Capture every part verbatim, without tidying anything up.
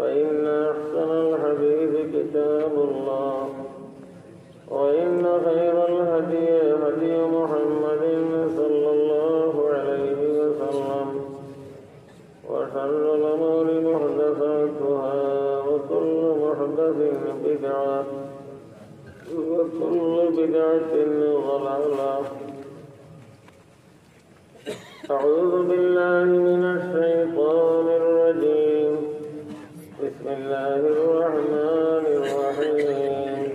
فإن أحسن الحديث كتاب الله، وإن خير الهدي هدي محمد صلى الله عليه وسلم، وشر الأمور محدثاتها، وكل محدثة بدعة، وكل بدعة ضلالة. أعوذ بالله من الشيطان الرجيم. بسم الله الرحمن الرحيم.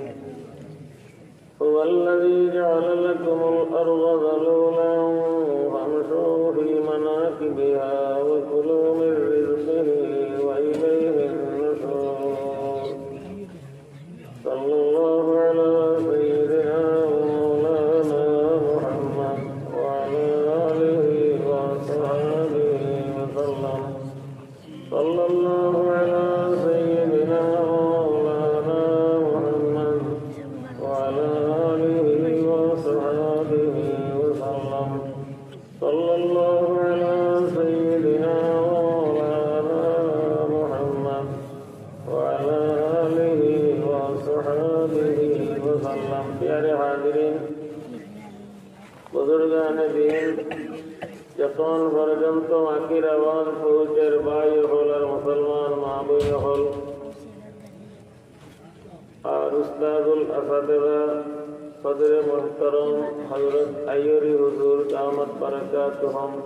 هو الذي جعل لكم الأرض ذلولا فامشوا في مناكبها وكله وإليه النشور. صلى الله على سيدنا ومولانا محمد وعلى آله وصحبه وسلم. صلى الله على سيدنا ومولانا محمد وعلى آله وصحبه وسلم. صلى الله على سيدنا ومولانا محمد وعلى آله وصحبه وسلم. প্রিয় হাজিরিন, বুজুর্গানে দ্বীন, যতক্ষণ পর্যন্ত মাইকের আওয়াজ পৌঁছের, ভাই অকল আর মুসলমান মা বইন অকল, আর উস্তাদুল আসাতিজা, সদরে মুহতারাম হযরত আইয়ুরি হুজুর দামাত বারাকাতুহুম,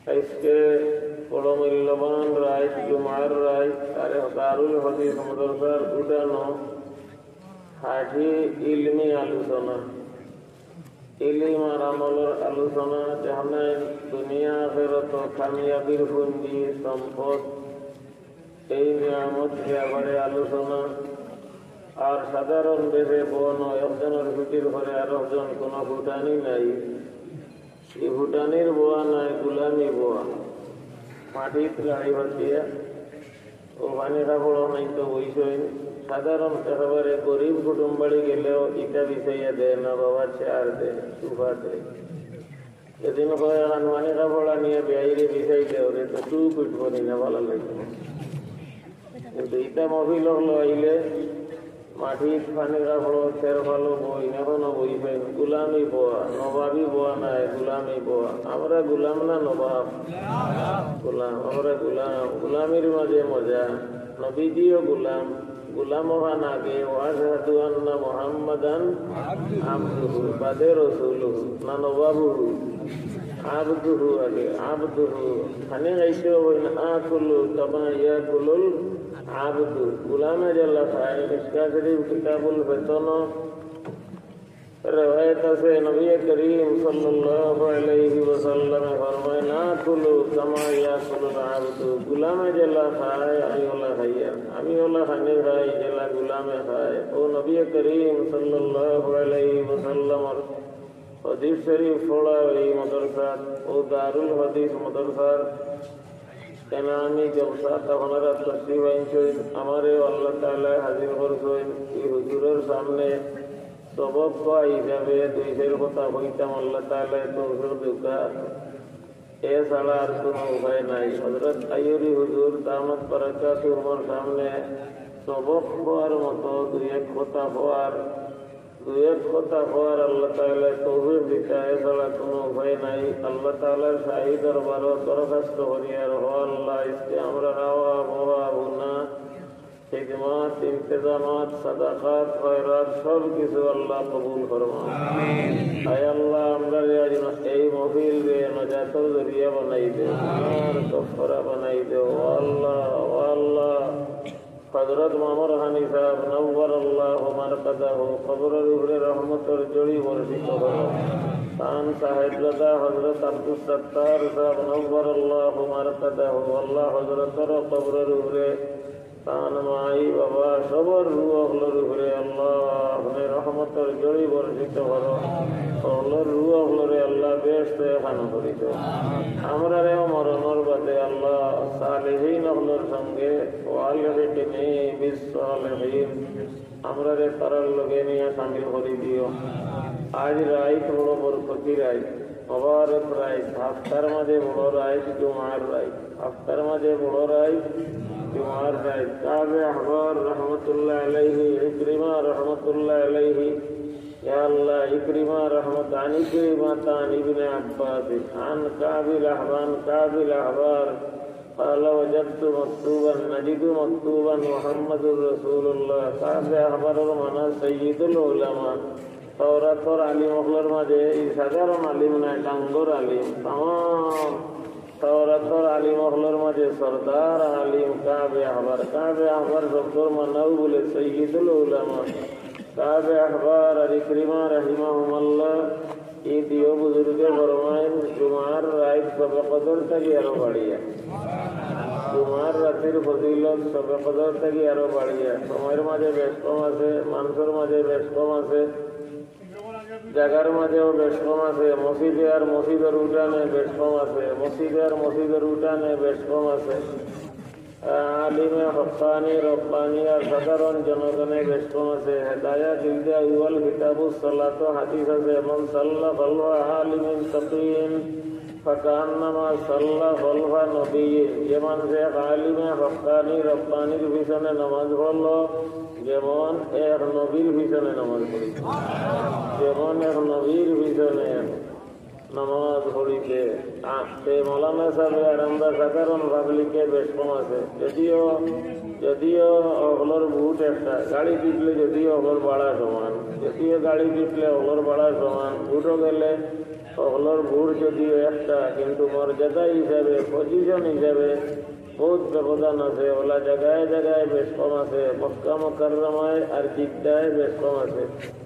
আইজকে বড় মূল্যবান রাইত, জুমার রাইত, তারে দারুল হাদিস মাদ্রাসার উঠানো খাঁটি ইলমি আলোচনা, ইলিম আর আমলর আলোচনা, যেখানে দুনিয়া আখেরাত কামিয়াবির পুঞ্জি, সম্পদ, এই নিয়ামত ব্যাপারে আলোচনা। আর সাধারণ বেশে বন, একজনের পিঠির উপরে আরোজন, কোনো ফুটানি নাই। এই ফুটানির বওয়া নায়, গুলামি বওয়া। মাটিত গাড়ি বাঁধিয়া ও পানি কাপড় নাই তো বইছইন। সাধারণ একেবারে গরিব কুটুম বাড়ি গেলেও ইটা বিছাইয়া দেয় না, বাবা চেয়ার দেয়, সোফা দেয়। এদিন কয়, "এখন পানি কাপড় আনিয়া বেয়াইরে বিছাই দেও রে, তো চুপ উঠবো নি না, ভালো লাগবে।" কিন্তু ইটা মহফিল অকল আইলে মাটিত পানি কাপড়, তেরফালো বইন, এখনো বইছইন। গুলামি বওয়া, নবাবি বওয়া নায়, গুলামি বওয়া। আমরা গুলাম না নবাব? গুলাম, আমরা গুলাম। গুলামির মাঝে মজা। নবীজিও গুলাম, গুলাম অখান আগে, ওয়া আশহাদু আন্না মুহাম্মাদান আবদুহু, বাদে রসুলুহু, না নবাবুহু। আবদুহু আগে, আবদুহু। খানি খাইতে হবে না, আকুলু কামা ইয়াকুলুল আবদু। গুলামে যেলা খায়, মিশকাত শরীফ কিতাবুল ফিতন রেওয়ায়েত আছে, নবী করিম সাল্লাল্লাহু আলাইহি ওয়াসাল্লামে ফরমায়, "নাকুলু কামা ইয়াকুলুল আবদু।" গুলামে যেলা খায়, আমি ওলা খাইয়ার। আমি ওলা খানি খাই, যেলা গুলামে খায়। ও নবী করিম সাল্লাল্লাহু আলাইহি ওয়াসাল্লামর হাদিস শরীফ পড়া এই মাদ্রাসা, ও দারুল হাদিস মাদ্রাসার কেন আমি জলসাত আপনারা তশরিফ আনছইন, আমারেও আল্লাহ তাআলায় হাজির করছইন। এই হুজুরের সামনে সবক দেওয়া হিসাবে দুই চাইর কথা কইতাম, আল্লাহ তাআলায় তৌফিক দেউকা। এছাড়া আর কোনো উপায় নাই। হযরত আইয়ুরি হুজুর দামাত বারাকাতুহুমর সামনে সবক দেওয়ার মতো দুই এক কথা কওয়ার দুই এক কথা কওয়ার আল্লাহ তাআলায় তৌফিক দিতা, এছাড়া কোনো উপায় নাই। আল্লাহ তাআলার শাহী দরবারো দরখাস্ত করিয়ার, ও আল্লাহ, আজকে আমরার আওয়া, বওয়া, হুনা, খিদমত, ইন্তেজামাত, সাদাকাত, খয়রাত সব কিছু আল্লাহ কবুল ফরমাও। আয় আল্লাহ, আমরারে আজ এই মহফিলরে নাজাতর জরিয়া বানাই দেও, গুনার কাফফারা বানাই দেও। ও আল্লাহ, ও আল্লাহ, হযরত মামর হানি সাহেব নওয়ারাল্লাহু মারকাদাহু, কবরর উপরে রহমতর ঝড়ি বর্ষিত করো। তান সাহেবজাদা হযরত আব্দুস সত্তার সাহেব নওয়ারাল্লাহু মারকাদাহু, আল্লাহ হযরতর কবরর উপরে, তান মাই বাবা সবর রুহ অকলর উপরে আল্লাহ আপনে রহমতর ঝড়ি বর্ষিত করো। অকলর রুহ অকলরে আল্লাহ বেহেশতো একখান করি দেও। আমরারেও মরণর বাদে আল্লাহ সালেহীন অকলর সঙ্গে ওয়ালহিকনি বিস সালেহীন, আমরারে তারার লগে নিয়া শামিল করি দিও। আজ রাইত বড় বরকতি রাইত, মোবারক রাইত, হাফতার মাঝে বড় রাইত, জুমার রাইত। হাফতার মাঝে বড় রাইত, জুমার রাইত। কাবে আহবার রহমতুল্লাহ আলাইহি, ইকরিমা রহমতুল্লাহ আলাইহি, ইয়া আল্লাহ, ইকরিমা রহমত, আন ইকরিমা তান ইবনে আব্বাস, আন কাবিল আহবান, কাবিল আহবার, قال وجدت مكتوبا، نجد مكتوبا محمد رسول الله। কাবে আহবারর মানা সাইয়্যিদুল উলামা। তাওরাতর আলিম অকলর মাঝে ই সাধারণ আলিম নায়, ডাঙ্গর আলিম। তামাম তাওরাতর আলিম অকলর মাঝে সর্দার আলিম কাবে আহবার। কাবে আহবার শব্দর মানাও বুলে সাইয়্যিদুল উলামা। কাবে আহবার আর ইকরিমা রাহিমাহুমাল্লাহ, ই দুইও বুজুর্গে ফরমাইন, জুমার রাইত শবে কদর থাকি আরো বাড়িয়া। জুমার রাতির ফজিলত শবে কদর থাকি আরো বাড়িয়া। সময়র মাঝে বেশ কম আছে, মানষর মাঝে বেশ কম আছে, জাগার মাঝেও বেশ কম আছে, মসজিদে আর মসজিদর উঠানে বেশ কম আছে, মসজিদে আর মসজিদর উঠানে বেশ কম আছে। আলিমে হক্কানি, রব্বানি আর সাধারণ জনগণে বেশ কম আছে। হেদায়াত জিলদে আউয়াল, কিতাবুস সালাত হাদিস আছে, من صلى خلف عالم تقي فكأنما صلى خلف نبي। যে মানষে এক আলিমে হক্কানি, রব্বানির পিছনে নামাজ পড়লো, যেমন এক নবীর পিছনে নামাজ পড়িছে, যেমন এক নবীর পিছনে নামাজ পড়িছে। আ, তে মৌলানা সাহেব আর আমরা সাধারণ পাবলিকে বেশ কম আছে। যদিও, যদিও অকলর ভোট একটা, গাড়ি পিটলে যদিও অকলর ভাড়া সমান, যদিও গাড়ি পিটলে অকলর ভাড়া সমান, ভোটও গেলে অকলর ভোট যদিও একটা, কিন্তু মর্যাদা হিসাবে, পজিশন হিসাবে বহুত ব্যবধান আছে। অলা জাগায় জাগায় বেশ কম আছে। মক্কা মুকাররমায় আর জিদ্দায় বেশ কম আছে।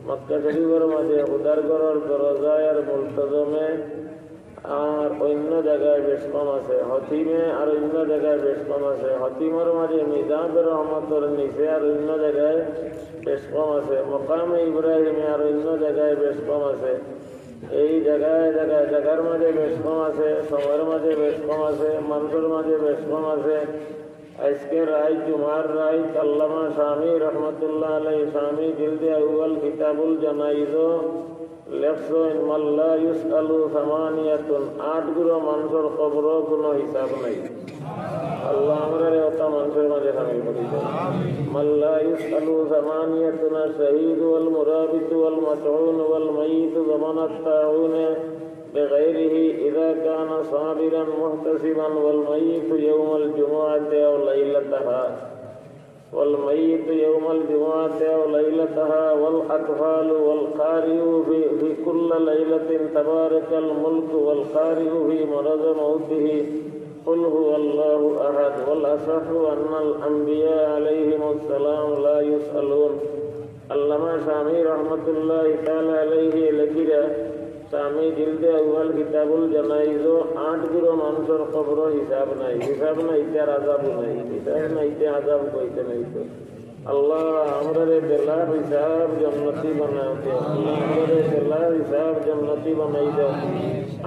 মক্কা শরীফর মাঝে খুদার ঘরর দরজায় আর মুলতজমে আর অন্য জাগায় বেশ কম আছে। হতিমে আর অন্য জাগায় বেশ কম আছে। হতিমর মাঝে মিজাবে রহমতর নিচে আর অন্য জাগায় বেশ কম আছে। মকামে ইব্রাহিমে আর অন্য জাগায় বেশ কম আছে। এই জাগায় জাগায়, জাগার মাঝে বেশ কম আছে, সময়র মাঝে বেশ কম আছে, মানষর মাঝে বেশ কম আছে। আজকে রাইত, জুমার রাইত, আল্লামা শামী রহমতুল্লাহ আলাইহি, শামী জিলদে আউয়াল, কিতাবুল জানাইজ লেখছইন, من لا يسأل ثمانية, আট গুরু মানষর কবরো কোনো হিসাব নাই। আল্লাহ আমরারে অতা মানষর মাঝে শামিল করি দেন। من لا يسأل ثمانية الشهيد والمرابط والمطعون والميت ضمن الطاعون بغيره إذا كان صابرا محتسبا والميت يوم الجمعة أو ليلتها والميت يوم الجمعة أو ليلتها والأطفال والقارئ في، في كل ليلة تبارك الملك والقارئ في مرض موته قل هو الله أحد والأصح أن الأنبياء عليهم السلام لا يسألون। আল্লামা শামী রহমতুল্লাহ তাআলা আলাইহি লেখিরা শামী জিলদে আউয়াল কিতাবুল জানাইজো আট গুরু মানষর কবরো হিসাব নাই, হিসাব নাই, ইতার আজাবও নাই, হিসাব নাই, ইতে আজাব কইতে নাই তো। আল্লাহ, আমরারে বেলা হিসাব জন্নতি বানাও দে। আল্লাহ, আমরারে বেলা হিসাব জন্নতি বানাই দাও।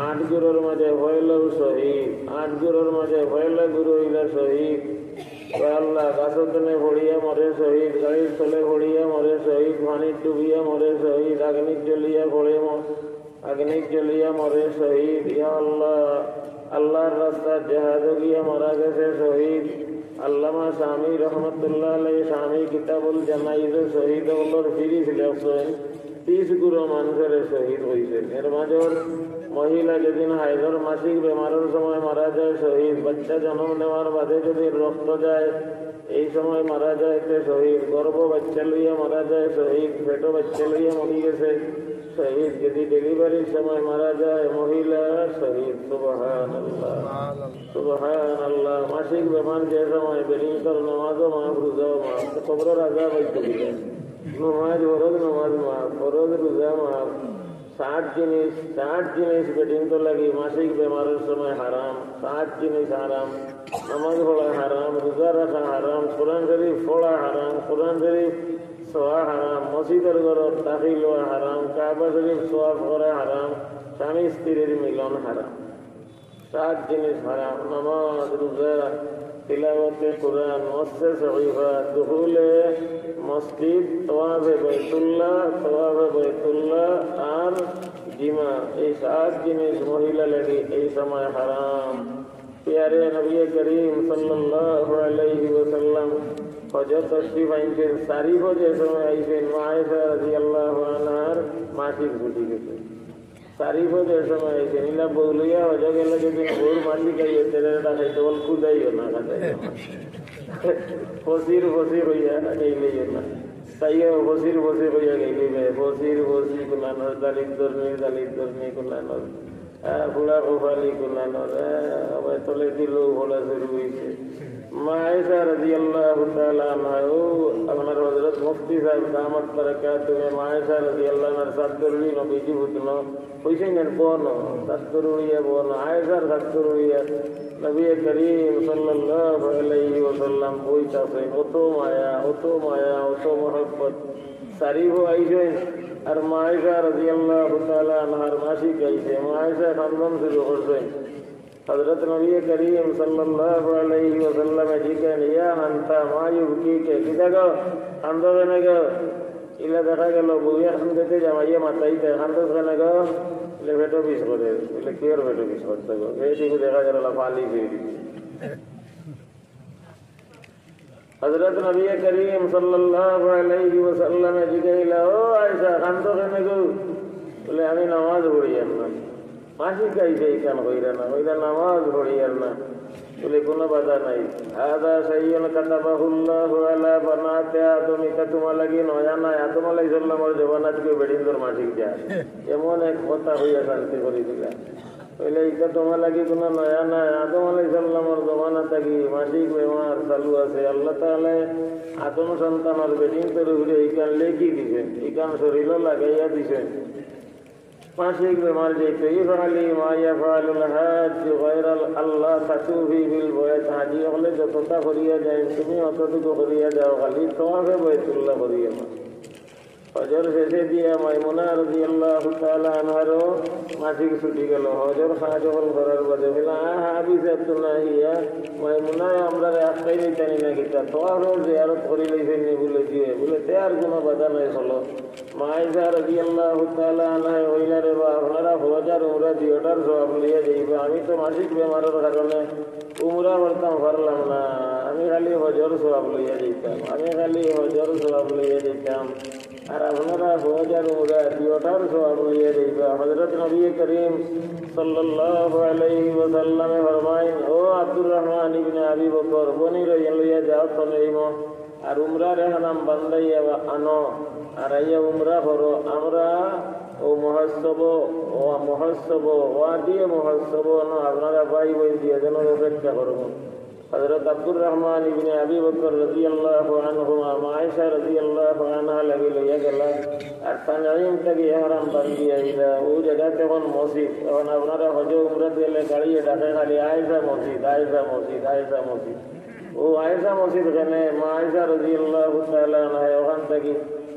আট গুরুর মাঝে পয়লাউ শহীদ, আট গুরুর মাঝে পয়লা গুরু অইলা শহীদ। ও আল্লাহ, গাছর তলে পড়িয়া মরে শহীদ, গাড়ির তলে পড়িয়া মরে শহীদ, পানিত ডুবিয়া মরে শহীদ, আগ্নিত জ্বলিয়া পড়ে ম-, আগ্নিত জ্বলিয়া মরে শহীদ। ইয়া আল্লাহ, আল্লাহর রাস্তাত জেহাদো গিয়া মারা গেছে শহীদ। আল্লামা শামী রহমতুল্লাহ আলাইহি শামী কিতাবুল জানাইজো শহীদ অকলর ফিরিস লেখছইন। তিরিশ গুরু মানষরে শহীদ কইছইন। এর মাঝর মহিলা যেদিন হাইজর মাসিক বেমারর সময় মারা যায় শহীদ, বাচ্চা জন্ম নেওয়ার বাদে যেদিন রক্ত যায় এই সময় মারা যায় তে শহীদ, গর্ভ বাচ্চা লইয়া মারা যায় শহীদ, পেটো বাচ্চা লইয়া মরি গেছে শহীদ, যদি ডেলিভারির সময় মারা যায় মহিলা শহীদ। সুবহানাল্লাহ, সুবহানাল্লাহ। মাসিক বেমার যে সময় বেরিন্তর নামাজও মাফ, রোজাও মাফ, তো কবরর আজাব অইতো কিলা? নামাজ ফরজ, নামাজ মাফ, ফরজ রোজা মাফ। সাত জিনিস, সাত জিনিস বেটিন্তর লাগি মাসিক বেমারর সময় হারাম। সাত জিনিস হারাম। নামাজ পড়া হারাম, রোজা রাখা হারাম, কোরআন শরীফ পড়া হারাম, কোরআন শরীফ ছোঁয়া হারাম, মসজিদর ঘরত দাখিল অওয়া হারাম, কাবা শরীফ তওয়াফ করা হারাম, স্বামী স্ত্রীর মিলন হারাম। সাত জিনিস হারাম: নামাজ, রোজা, তিলাওয়াতে কোরআন, মসে শরীফা, দুখুলে মসজিদ, তওয়াফে বাইতুল্লাহ, তওয়াফে বাইতুল্লাহ আর জিমা। এই সাত জিনিস মহিলা লাগি এই সময় হারাম। পিয়ারে নবী করিম সাল্লাল্লাহু আলাইহি ওয়াসাল্লাম হজ তশরিফ আনছেন, চারি হজে সময় আইছেন, মা আয়েশা রাদিয়াল্লাহু আনহার মাসিক ছুটি গেছে। চারি হজে সময় আইছেন, ইলা বউ লইয়া হজ গেলে যদি বউর মাসিক আইয়ে, তেরে এটা খাইতে বল, খুদাইও না, খাদাইও না। ফসির ফসি হইয়া গেলেইও না। তাইও ফসির ফসি হইয়া গেলি বে, ফসির ফসি কুনানোর, দালিদ্দর নি, দালিদ্দর নি কুনানোর। আহ, বুড়া গোপালি কুনানোর, আহ, আবার তলে দিল, বলা শুরু হইছে। মা আয়েশা রাদিয়াল্লাহু তাআলা আনহা, ও আপনার হযরত মুফতি সাহেব দামাত বারাকাতুহুম, মা আয়েশা রাদিয়াল্লাহু আনহার সাত দরুরি নবীজি বুঝলো, কইছেন এর বন, সাত দরুরিয়া বন, আয়েশার সাত দরুরিয়া নবী করিম সাল্লাল্লাহু আলাইহি ওয়াসাল্লাম বইতাছে, অত মায়া, অত মায়া, অত মহব্বত। চারি বউ আইছেন, আর মা আয়েশা রাদিয়াল্লাহু তাআলা আনহার মাসিক আইছে। মা আয়েশা কান্দন শুরু করছেন। হযরত নবী করিম সাল্লাল্লাহু আলাইহি ওয়াসাল্লামে জিজ্ঞেস, "ইয়া আনতা, মা ইউবকিকা, কিতা গো? কান্দো কেনে গো?" ইলা দেখা গেল, বউয়ে কান্দেতে জামাইয়ে মাতাইতে, "কান্দোস কেনে গো?" বলে, "পেটো পিস করে।" বলে, "কিওর পেটো পিস করতে গো?" এই দিকে দেখা গেল, লা ফালি ফিরি। হযরত নবী করিম সাল্লাল্লাহু আলাইহি ওয়াসাল্লামে জিগাইলা, "ও আয়েশা, কান্দো কেনে গো?" বলে, "আমি নামাজ পড়িয়ার না।" মাসিক আইছে, ইখান কইরা না, কইরা নামাজ পড়িয়ার না। বলে, "কোনো বাধা নাই। হাযা শাইউন কাতাবাহুল্লাহু আলা বানাতি আদম, ইটা তোমার লাগি নয়া নায়। আদম আলাইহিস সালামর জমানাত কেউ বেটিন্তর মাসিক যায়। এমন এক কথা কইয়া শান্তি করি দিলা।" বলে, "ইটা তোমার লাগি কোনো নয়া নায়। আদম আলাইহিস সালামর জমানা থাকি মাসিক বেমার চালু আছে। আল্লাহ তাআলায় আদম সন্তানর বেটিন্তর উপরে ইখান লেখি দিছেন, ইখান শরীরও লাগাইয়া দিছেন।" মাসিক বেমার যেতে, ইফআলি মা ইয়াফআলুল হাজ গায়রাল আল্লাহ তাতুফি বিল বাইত, হাজি অকলে যতটা করিয়া যায়, তুমি অতটুকু করিয়া যাও, খালি তওয়াফে বাইতুল্লাহ করিয়া যাও। হজর শেষে দিয়া মাইমুনা রাদিয়াল্লাহু তাআলা আনহারও মাসিক ছুটি গেল। হজর কাজ অকল করার বাদে বলে, "আহা, হাবিসাতুনা হিয়া, মাইমুনায় আমরারে আটকাই নিতা নি না কিতা? তওয়াফর জিয়ারত করি লইছেন নি?" বলে, "জি।" বলে, "তে আর কোনো বাধা নাই, চলো।" মা আয়েশা রাদিয়াল্লাহু তাআলা আনহায় কইলা, "রে বা, আপনারা হজ আর উমরা দুইটার সওয়াব লইয়া যাইবা। আমি তো মাসিক বেমারর কারণে উমরা করতাম পারলাম না। আমি খালি হজর সওয়াব লইয়া যাইতাম, আমি খালি হজর সওয়াব লইয়া যাইতাম। আর আপনারা হজ আর উমরা দুইটার সওয়াব লইয়া যাইবা।" হযরত নবী করিম সাল্লাল্লাহু আলাইহি ওয়াসাল্লামে ফরমাইন, "ও আব্দুর রহমান ইবনে আবি বকর, বনিরে লইয়া যাও তানঈমো।" আর উমরার এহরাম বান্ধাইয়া আনো, আর আইয়া উমরা করো। আমরা ও মহোৎসব, ও মহোৎসব, ওয়াদিয়ে মহোৎসব, আপনারা ভাই বইন দুইজনর অপেক্ষা করমু। হযরত আব্দুর রহমান ইবনে আবি বকর রাদিয়াল্লাহু আনহুমা, মা আয়েশা রাদিয়াল্লাহু আনহা লাগি লইয়া গেলা, আর তানঈম থাকি এহরাম বান্ধি আইলা। ও জাগাত এখন মসজিদ, এখন আপনারা হজে উমরাত গেলে গাড়িয়ে ডাকে খালি, "আয়েশা মসজিদ, আয়েশা মসজিদ, আয়েশা মসজিদ।" ও আয়েশা মসজিদ কেনে, মা আয়েশা রাদিয়াল্লাহু তাআলা আনহা ওখান থাকি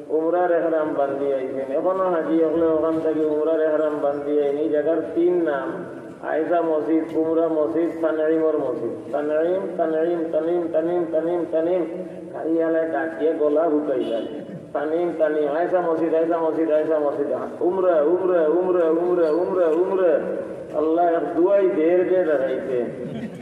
উমরার এহরাম বান্ধি আইছেন। এখনো হাজি অকলে ওখান থাকি উমরার এহরাম বান্ধি আইন। এই জাগার তিন নাম, আয়েশা মসজিদ, উমরা মসজিদ, তানঈমর মসজিদ। তানঈম, তানঈম, তানিম, তানিম, তানিম, তানিম। গাড়িওয়ালায় ডাকিয়ে গলা হুকাই যায়। তানিম, তানিম, আয়েশা মসজিদ, আয়েশা মসজিদ, আয়েশা মসজিদ। উমরা, উমরা, উমরা, উমরা, উমরা, উমরা। আল্লাহ এক দুয়াই দের দের দেখাইছে।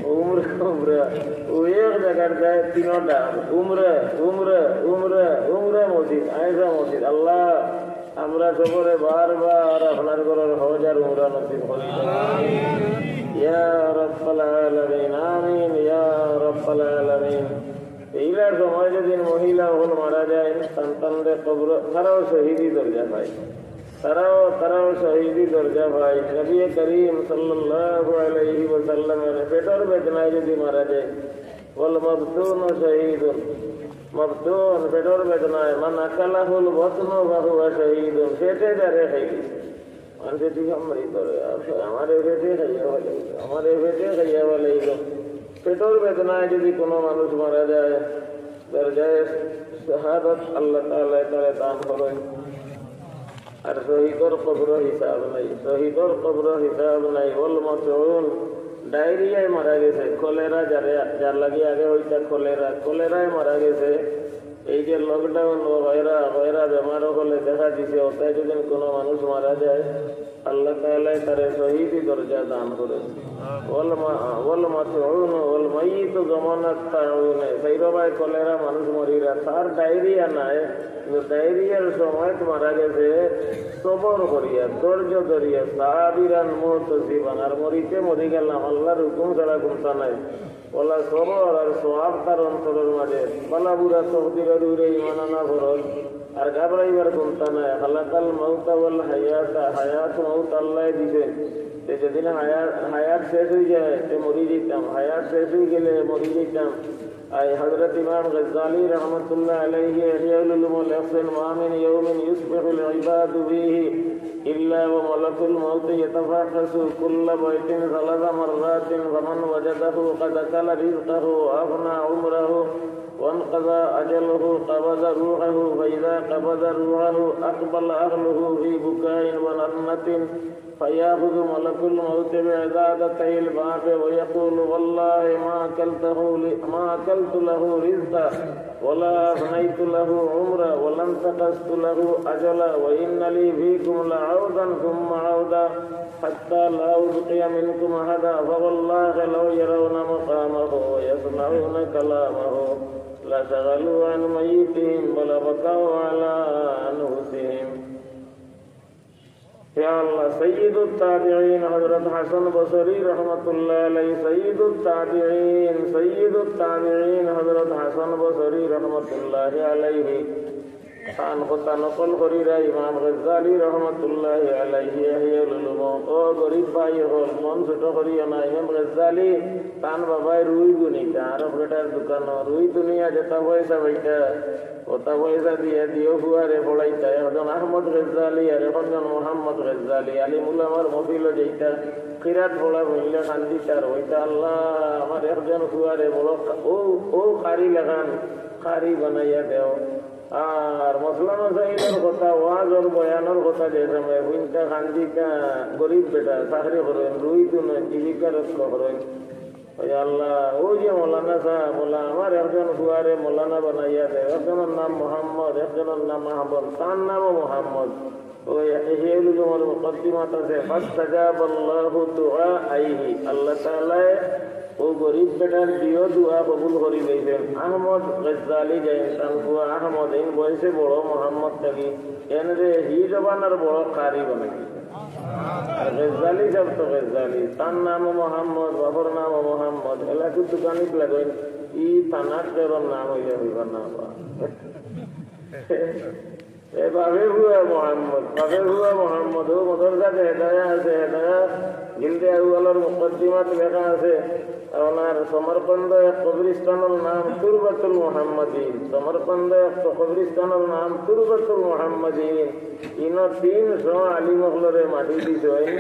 উমরা, উমরা। ও এক জাগার দায় তিনটা। উমরা, উমরা, উমরা, উমরা মসজিদ, আয়েশা মসজিদ। আল্লাহ, আমরা সকলে বারবার আপনার ঘরর হজ আর উমরা নসিব করি দেন। ইয়া রাব্বাল আলামিন, আমিন, ইয়া রাব্বাল আলামিন। এইলার সময় যদি মহিলা অকল মারা যায়, সন্তানদের কবর, তারাও শহীদি দরজা পায়। তারাও, তারাও শহীদি দরজা পায়। নবী করিম সাল্লাল্লাহু আলাইহি ওয়াসাল্লামের পেটর বেদনায় যদি মারা যায়, ওয়াল মাবতুন শাহীদুন। মাবতুন, পেটর বেদনায়, মান আকালাহুল বাতনু ফাহুয়া শাহীদুন। পেটে যারে খাইলি। মানুষে ঠিক আমারই ধরে, আমারে পেটে খাইয়া ফেলাইল, আমারে পেটে খাইয়া ফেলাইল। পেটর বেদনায় যদি কোনো মানুষ মারা যায়, দরজায় শাহাদত আল্লাহ তাআলা তারে দান করেন। আর শহীদর কবর হিসাব নাই, শহীদর কবর হিসাব নাই। ওয়াল মাতউন, ডায়রিয়ায় মারা গেছে, কলেরা যারে, যার লাগি আগে হইতা কলেরা, কলেরায় মারা গেছে। এই যে লকডাউন ও হয়রা হয়রা বেমার হলে দেখা দিছে, ওটাই যদি কোনো মানুষ মারা যায়, আল্লাহ তাআলা তারে শহীদি দরজা দান করে। ওয়াল মা-, ওয়াল মাতউন ওয়াল মাইয়িতু জামানাত তাউনে। সেই রবায় কলেরা মানুষ মরিরা, তার ডায়রিয়া নাই, কিন্তু ডায়রিয়ার সময় মারা গেছে সবর করিয়া, ধৈর্য ধরিয়া, সাবিরান মুহতাসিবান। আর মরিতে মরি গেলাম, আল্লাহর হুকুম ছাড়া কুন্তা নাই। ওলা সবর আর সওয়াব তার অন্তরের মাঝে। বালা বুরা তকদিরর উপরে ঈমান আনা ফরজ। আর ঘাবড়াইবার কুন্তা নাই। খালাকাল মাউতা ওয়াল হায়াতা, হায়াত মাউত আল্লায় দিছে। তে যেদিন হায়াত, হায়াত শেষ হয়ে যায়, তে মরি যেতাম। হায়াত শেষ হয়ে গেলে মরি যেতাম। আর হযরত ইমাম গজ্জালী রহমতুল্লাহ আলাইহি ইহয়া উলুলুমো লেখছেন, "মা মিন ইয়াউমিন ইউসবিহুল ইবাদু ফীহি إلا وملك الموت يتفحص كل بيت ثلاث مرات، فمن وجده قد أكل رزقه وأفنى عمره وانقضى أجله قبض روحه، فإذا قبض روحه أقبل أهله في بكاء وننة، فيأخذ ملك الموت بعضدتي الباب ويقول: والله ما أكلته ل-، ما أكلت له رزقا ولا أفنيت له عمرا ولا انتقصت له أجلا، وإن لي فيكم لعودا ثم عودا حتى لا أبقي منكم أحدا، فوالله لو يرون مقامه ويسمعون كلامه لشغلوا عن ميتهم ولبكوا على أنفسهم. ইয়া আল্লাহ, সাইয়্যিদুত তাবিঈন হযরত হাসান বসরি রহমাতুল্লাহ আলাইহি, সাইয়্যিদুত তাবিঈন, সাইয়্যিদুত তাবিঈন হযরত হাসান বসরি রহমাতুল্লাহ আলাইহি। তান কথা নকল করিরা ইমাম গজ্জালী রহমাতুল্লাহ আলাইহি ইহয়া উলুলুমো। ও গরিব ভাই অকল, মন ছোট করিও না। ইমাম গজ্জালী তান বাবায় রুই বুনিতা, আরব বেটার দোকানো রুই দুনিয়া যেতা পয়সা পাইতা, ওতা পয়সা দিয়া দিও ফুয়ারে পড়াইতা। একজন আহমদ গজ্জালী আর একজন মোহাম্মদ গজ্জালী, আলিম উলামার মহফিলো যাইতা, কিরাত পড়া বললে কান্দিতা আর কইতা, "আল্লাহ, আমার একজন ফুয়ারে বড় কা-, ও, ও কারি লাখান কারি বানাইয়া দেও।" আর মসলা মাসাইলর কথা, ওয়াজ আর বয়ানর কথা যে সময় হুনতা কান্দিতা, গরিব বেটা, চাকরি করইন, রুই তুলইন, জীবিকা রক্ষা করইন। ওই আল্লাহ, ওই যে মৌলানা সাহেব, বলা, আমার একজন ফুয়ারে মৌলানা বানাইয়া দেও, একজনর নাম মোহাম্মদ, একজনর নাম আহমদ, তার নামও মোহাম্মদ। ওই ইহয়া উলুলুমর মুকদ্দিমাত আছে, "ফাস্তাজাবাল্লাহু দুআআইহি।" আল্লাহ তাআলায় ও গরিব বেটার দিও দোয়া কবুল করি লইছেন। আহমদ গজ্জালী যাইন, তান ফুয়া আহমদ, এই বয়সে বড় মোহাম্মদ থাকি, এনরে হি জমানার বড় কারি বানাই। আর গজ্জালী সাহেব তো গজ্জালী, তার নামও মোহাম্মদ, বাপর নামও মোহাম্মদ, এলাকুর দোকানিত লাগইন, ই থানার জেরর নাম হইলে হইবার না বা। এ বাপে ফুয়া মোহাম্মদ, বাপে ফুয়া মোহাম্মদ, ও মাদ্রাসাত হেদায়া আছে, হেদায়া জিলদে আউয়ালর মুকদ্দিমাত লেখা আছে, ওনার সমরকন্দ এক কবরস্থানর নাম তুরবাতুল মুহাম্মাদিন, সমরকন্দ এক কবরস্থানর নাম তুরবাতুল মুহাম্মাদিন। ইনো তিনশো আলিম অকলরে মাটি দিছইন।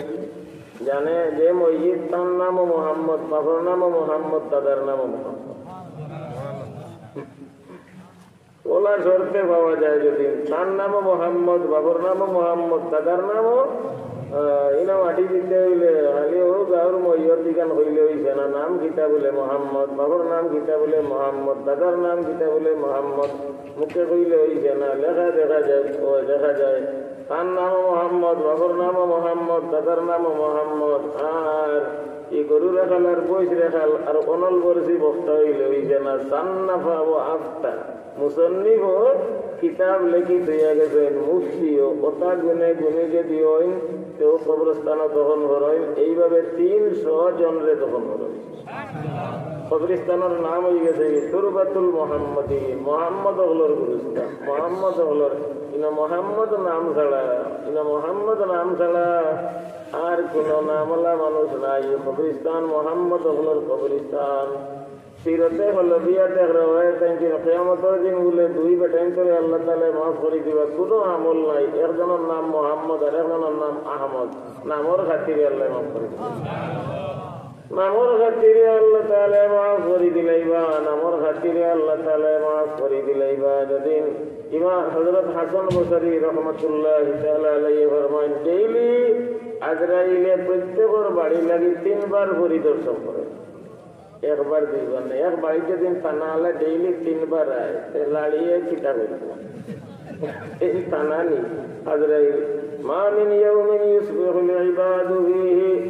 জানে যে মসজিদ, তার নামও মোহাম্মদ, বাপর নামও মোহাম্মদ, দাদার নামও মোহাম্মদ। ওলা শর্তে পাওয়া যায় যদি তার নামও মোহাম্মদ, বাপর নামও মোহাম্মদ, দাদার নামও, আহ, ইনো মাটি দিতে হইলে খালি ও গাঁওর মসজিদ ইখান কইলে হইছে না, নাম কিতা বলে মোহাম্মদ, বাপর নাম কিতা বলে মোহাম্মদ, দাদার নাম কিতা বলে মোহাম্মদ, মুখে কইলে হইছে না, লেখা দেখা যায়, ও দেখা যায়। তার নামও মোহাম্মদ, বাপর নামও মোহাম্মদ, দাদার নামও মোহাম্মদ। আর ই গরু রাখাল আর বইস রাখাল আর অনল বরসি বক্তা হইলে হইছে না, সান্নাফা ও আফতা। মুসন্নিফও কিতাব লেখি থইয়া গেছইন, মুফতিও, ওতা গুনে গুনে যদি অইন, তেও কবরস্থানো দফন করইন, এইভাবে তিনশো জনরে দফন করইন। কবরস্থানর নাম হয়ে গেছে কি? তুরবাতুল মোহাম্মদী, মোহাম্মদ অকলর গুরুস্থান, মোহাম্মদ অকলর। ইনো মোহাম্মদ নাম ছাড়া, ইনো মোহাম্মদ নাম ছাড়া আর কোনো নামওয়ালা মানুষ নাই। কবরস্থান মোহাম্মদ অকলর কবরস্থান। সিরতে হলবিয়াত এক রেওয়ায়েত আনছইন, কিয়ামতর দিন বুলে দুই বেটাইন্তরে আল্লাহ তাআলায় মাফ করি দিবা, কুনু আমল নাই। একজনর নাম মোহাম্মদ আর একজনর নাম আহমদ। নামর খাতিরে আল্লায় মাফ করি দিবা। নামর খাতিরে আল্লাহ তাআলায় মাফ করি দিলাইবা, নামর খাতিরে আল্লাহ তাআলায় মাফ করি দিলাইবা। যেদিন ইমাম হযরত হাসান বসরি রহমতুল্লাহি তাআলা আলাইহি ফরমাইন, ডেইলি আজরাইলে প্রত্যেকর বাড়ি লাগি তিনবার পরিদর্শন করে। একবার দুইবার না, এক বাড়িত যেদিন টানা আলে ডেইলি তিনবার আয়, তে লাড়িয়ে কিতা করব? এই টানা নি, আজরাইল। মা মিন ইয়াউমিন ইউসবিহুল ইবাদু ফীহি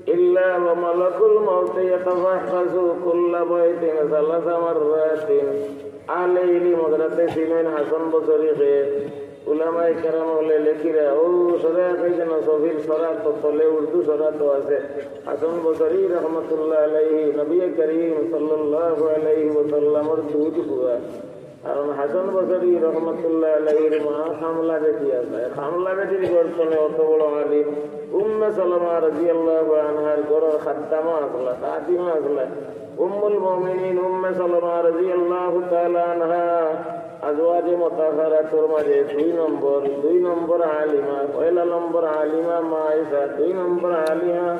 ইল্লা ওয়া মালাকুল মাউতি ইয়াতাফাহহাসু কুল্লা বাইতিন সালাসা মাররাতিন। আহলে ইলম হযরতে সিনাইন হাসান বসরিকে উলামায়ে কেরাম অকলে লেখিরা, ও সরে আছে যেন সফির সরাত তলে উর্দু সরাত আছে। হাসান বসরি রহমতুল্লাহ আলাইহি নবী করিম সাল্লাল্লাহু আলাইহি ওয়াসাল্লামর দুধ বুয়া। কারণ হাসান বসরি রহমতুল্লাহ আলাইহির মা কামলা বেটি আছে। কামলা বেটির গর্দনে অত বড় আলিম। উম্মে সালামা রাদিয়াল্লাহু আনহার ঘরর খাদ্দামা আছলা, খাদিমা আছলা। উম্মুল মুমিনিন উম্মে সালামা রাদিয়াল্লাহু তাআলা আনহা আজওয়াজে মুতাহহারাতুর মাঝে দুই নম্বর, দুই নম্বর আলিমা, পয়লা নম্বর আলিমা মা আয়েশা, দুই নম্বর আলিমা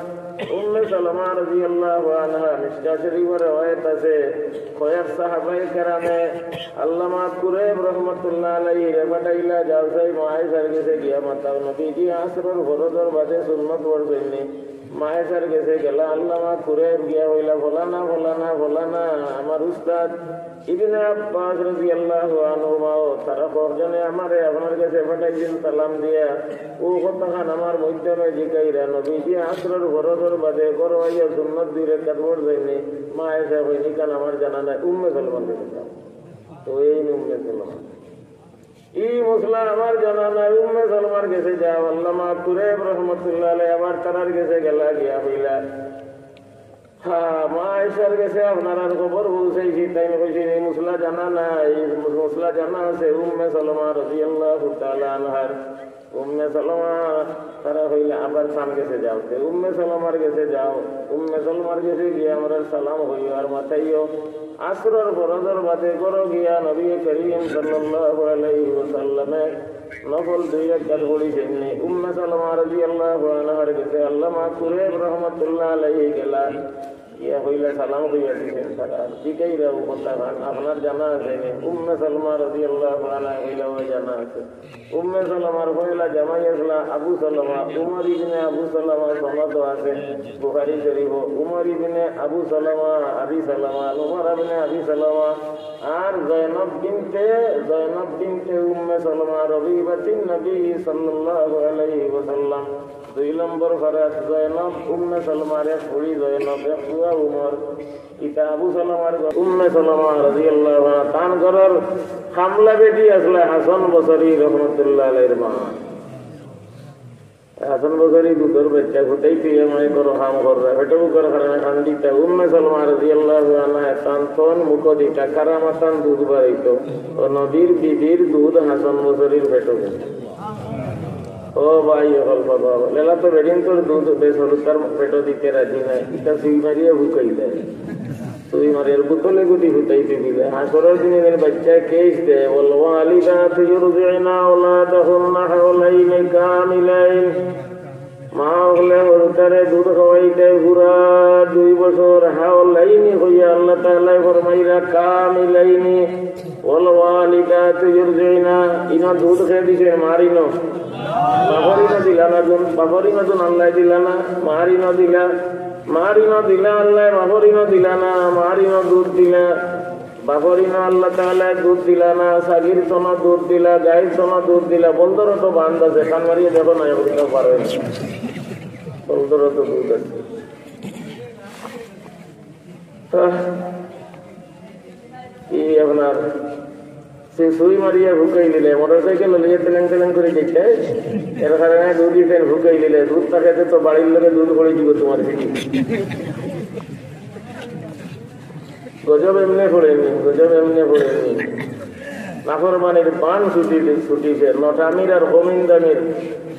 উম্মে সালামা রাদিয়াল্লাহু আনহা। মিশকাত শরীফর রেওয়ায়েত আছে, কয়েক সাহাবায়ে কেরামে আল্লামা কুরাইব রহমতুল্লাহ আলাইহিরে পাঠাইলা, "যাও চাই মা আয়েশার গেছে গিয়া মাতাও, নবীজি আসরর ফরজর বাদে সুন্নত পড়ছইন নি।" মা আয়েশার গেছে গেলা, আল্লামা কুরাইব গিয়া কইলা, "ফলানা, ফলানা, ফলানা, আমার উস্তাদ ইবনে আব্বাস রাদিয়াল্লাহু আনহুমাও, তারা কয়েকজনে আমারে আপনার গেছে পাঠাইছইন সালাম দিয়া। অউ কথাখান আমার মাধ্যমে জিকাইরা, নবীজি আসরর ফরজর বাদে ঘরো আইয়া সুন্নত দুই রাকাত পড়ছইন নি?" মা আয়েশা কইন, "ইখান আমার জানা নাই, উম্মে সালামার গেছে যাও।" তো এই উম্মে সালামা। ই মাসলা আমার জানা নাই, উম্মে সালামার গেছে যাও। আল্লামা কুরাইব রহমতুল্লাহ আলাইহি আবার তারার গেছে গেলা, গিয়া কইলা, "হ্যাঁ, মা আয়েশার গেছে আপনারার খবর পৌঁছাইছি।" তাইন কইছইন, "ই মাসলা জানা নাই, ই মাসলা জানা আছে উম্মে সালামা রাদিয়াল্লাহু তাআলা আনহার।" উম্মে সালামা, তারা কইলা, "আবার তান গেছে যাও।" তে উম্মে সালামার গেছে যাও, উম্মে সালামার গেছে গিয়া আমরার সালাম কইও আর মাতাইও। আসরর ফরজর বাদে ঘরো গিয়া নবী করিম সাল্লাল্লাহু আলাইহি ওয়াসাল্লামে নফল দুই রাকাত পড়ছইন নি? উম্মে সালামা রাদিয়াল্লাহু আনহার গেছে আল্লামা কুরাইব রহমতুল্লাহ আলাইহি গেলা। ইয়া কইলা, "সালাম কইয়া দিছইন তারা।" জিকাইরা অউ কথাখান, "আপনার জানা আছে নি?" উম্মে সালামা রাদিয়াল্লাহু আনহা কইলা, "অয় জানা আছে।" উম্মে সালামার পয়লা জামাই আছলা আবু সালামা, উমর ইবনে আবু সালামা, সনদ আছে বুখারী শরীফো, উমর ইবনে আবু সালামা, আবি সালামা, উমর ইবনে আবি সালামা, আর জয়নব বিনতে, জয়নব বিনতে উম্মে সালামা, রবিবাতিন নবী সাল্লাল্লাহু আলাইহি ওয়াসাল্লাম। দুই নম্বর ফারাত জয়নব, উম্মে সালামার এক ফুড়ি জয়নব, এক ফুয়া উমর। ইতা আবু সালামার ঘর। উম্মে সালামা রাদিয়াল্লাহু আনহা, তান ঘরর কামলা বেটি আছলা হাসান বসরি রহমতুল্লাহ আলাইহির মা। হাসান বসরি দুধর বাইচ্চা ফুটাইতে গিয়া মাই বড় কাম কররা, পেটো ভুকর কারণে কান্দিতা। উম্মে সালামা রাদিয়াল্লাহু আনহা তান তন মুখ দিতা, কারামাতান দুধ বারইতো। অউ নবীর বিবির দুধ হাসান বসরির পেটো। ও ভাই, অকল বাবা, লেলা তো বেডিন্তর দুধ বেশ হলুদ, তার পেটো দিতে রাজি নাই। ইটা সুই মারিয়া ফুকাই দেয়। সুই মারিয়ার বোতলে গুটি ফুটাইতে দিলে। হাশরর দিনে যেন বাইচ্চায় কেস দেয়, "والوالدات يرضعن أولادهن حولين كاملين।" মা অকলে হুরুতারে দুধ খাওয়াইতে পুরা দুই বছর, হাওলাইনি কইয়া আল্লাহ তাআলায় ফরমাইরা কামিলাইনি। "والوالدات يرضعن", ইনো দুধ কে দিছে? মার ইনো। বাপর ইনো দিলা না দুধ, বাপর ইনো দুধ আল্লায় দিলা না, মার ইনো দিলা। মার ইনো দিলা আল্লায়, বাপর ইনো দিলা না, মার ইনো দুধ দিলা। বাপর ইনো আল্লাহ তাআলায় দুধ দিলা না, ছাগির তনো দুধ দিলা, গাইর তনো দুধ দিলা। বলদর তো বান্ধ আছে, কান মারিয়া দেখো না, এখন তো পারো না। বলদর তো দুধ আছে। আহ, ই আপনার সে সুই মারিয়া ফুকাই দিলে, মোটরসাইকেল লইয়া তেলেং তেলেং করি দেখতে, এর কারণে দুধ দিতেন ফুকাই দিলে, দুধ থাকাতে তো বাড়ির লোকে দুধ করে দিব তোমার পিঠে। গজব এমনে পড়েনি, গজব এমনে পড়েনি। নাফরমানির বান ছুটি, ছুটিছে, নটামির আর কমিন্দামির,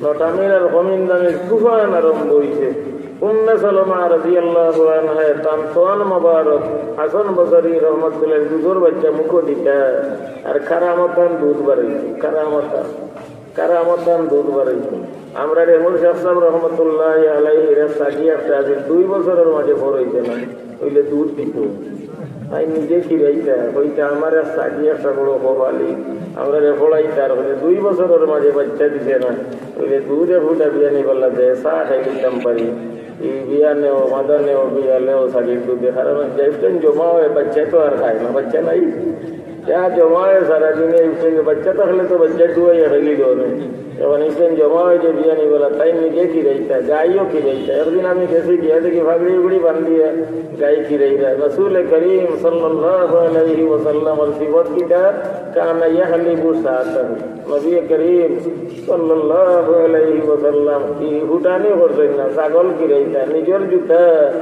নটামির আর কমিন্দামির তুফান আরম্ভ হইছে। উম্মে সালামা রাদিয়াল্লাহু আনহা তান তন মোবারক হাসান বসরি রহমতুল্লাহ দুধর বাইচ্চা মুখো দিতা, আর কারামতান দুধ বারইছে, কারামতান, কারামতান দুধ বারইছে। আমরার এমর শাহ সাহেব রহমতুল্লাহ আলাইহির এক ছাগি একটা আছে, দুই বছরর মাঝে বড় হইছে না, অইলে দুধ দিত। তাই নিজে খিরাইতা, কইতা, "আমার এক ছাগি একটা বড় কপালি, আমরারে ফড়াইতা, আর অইলে দুই বছরর মাঝে বাইচ্চা দিছে না, অইলে দুধ এক ফুটা বিয়ানি বালা দে, চা খাইলিতাম পারি। ই বিয়ানেও, মাদানেও, বিয়ালেও, ছাগির দুধে। কারণ যাইফটাইন জমা অয়, বাচ্চায় তো আর খায় না, বাচ্চা নাই। যা জমা অয় সারাদিনে, ইফটাইন বাচ্চা থাকলে তো বাচ্চা দুয়াইয়া খাইলি দোনে। এখন ইফটাইন জমা অয় যে বিয়ানি বালা, তাইন নিজে খিরাইতা, গাইও খিরাইতা। একদিন আমি গেছি, গিয়া দেখি ফাগড়ি উগড়ি বান্ধিয়া গাই খিরাইরা। রাসূলে করিম সাল্লাল্লাহু আলাইহি ওয়াসাল্লামর সিফত কিতা? কানা ইয়াহলিবু শাতাহু। নবী করিম সাল্লাল্লাহু আলাইহি ওয়াসাল্লাম ই হুটানি করছইন না, ছাগল খিরাইতা, নিজর জুতা,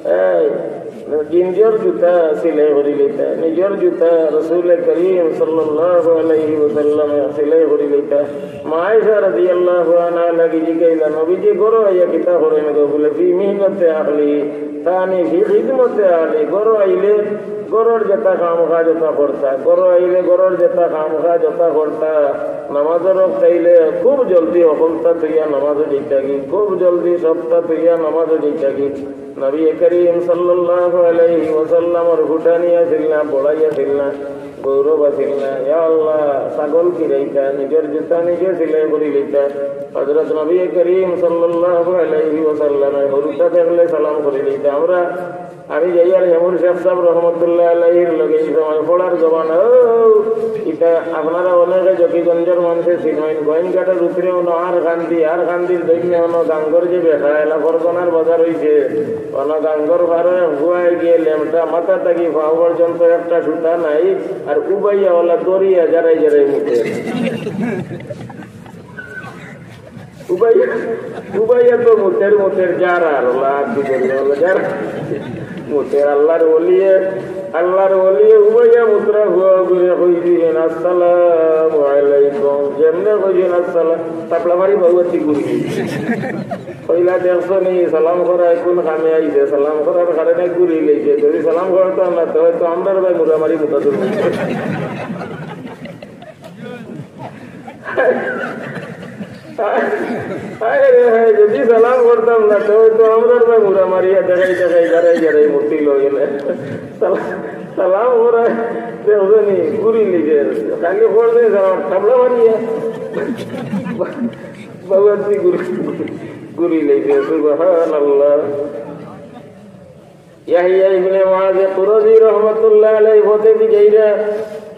এই, নিজর জুতা সিলাই করি লইতা, নিজর জুতা রাসূলে করিম সাল্লাল্লাহু আলাইহি ওয়াসাল্লামে সিলাই করি লইতা। মা আয়েশা রাদিয়াল্লাহু আনহা লাগি জিকাইলা, "নবীজি ঘরো আইয়া কিতা করইন গো?" বুলে, "ফি মিহনাতি আহলি।" তানি ফি খিদমতে আহলি, ঘরো আইলে ঘরর যেতা কাম কাজ অতা করতা, ঘরো আইলে ঘরর যেতা কাম কাজ অতা করতা, নামাজর অক্ত আইলে খুব জলদি হকলতা থইয়া নামাজো যাইতাগি, খুব জলদি সবতা থইয়া নামাজো যাইতাগি। নবী করিম সাল্লাল্লাহু আলাইহি ওয়াসাল্লামর ফুটানি আছিল না, বড়াই আছিল না, গৌরব আছিল না। ইয়া আল্লাহ, ছাগল খিরাইতা, নিজর জুতা নিজে সিলাই করি লইতা। হযরত নবী করিম সাল্লাল্লাহু আলাইহি ওয়াসাল্লামে হুরুতা দেখলে সালাম করি লইতা। আমরা আমি যাইয়ার হেমুর শেখ সাব রহমতুল্লাহ আলাইহির লগে ই সময় পড়ার জমানা, ও, ইটা আপনারা অনেকে জকিগঞ্জর মানষে চিনইন, গোয়াইনঘাটর উপরে অনো আর কান্দি, আর কান্দির দৈন্যে অনো গাঙ্গর যে বেটা, এলা ফরগনার বাজার অইছে, অনো গাঙ্গর পারো এক ফুয়ায় গিয়া লেমটা মাথা থাকি পাও পর্যন্ত একটা সুতা নাই, আর উবাইয়া অলা দরিয়া জারাই জারাই মুতে। উবাইয়া, উবাইয়া তো মুতের, মুতের, যার আর ওলা আর কি করি, ওলা যার মুতের। আল্লাহর ওলিয়ে, আল্লাহর ওলিয়ে উবাইয়া মুতরা ফুয়া ঘুরে কই দিয়েন, "আসসালামু আলাইকুম।" যেমনে কইছেন, "আসসালাম", তাপলা মারি বাবুয়াতি ঘুরি। কইলা, "দেখছো নি, সালাম করা এখন কামে আইছে, সালাম করার কারণে ঘুরি লইছে। যদি সালাম করতাম না, তো হয়তো আমরার ভাই মুরামারি মুতাদুর হইতো।" হায় রে হায়, যদি সালাম করতাম না, তো হয়তো আমরার ভাই মুরা মারিয়া দেখাই দেখাই, দেখাই দেখাই মূর্তি লই গেলে। সালাম, সালাম করা, দেখছো নি, ঘুরি লিখে। খালি করছে সালাম, তাবলা মারিয়া। বাবা, তুই ঘুরি, ঘুরি লিখে, সুবহানাল্লাহ। ইয়াহিয়া ইবনে মুআজ কুরজি রহমতুল্লাহ আলাইহি পথে দি যাইরা,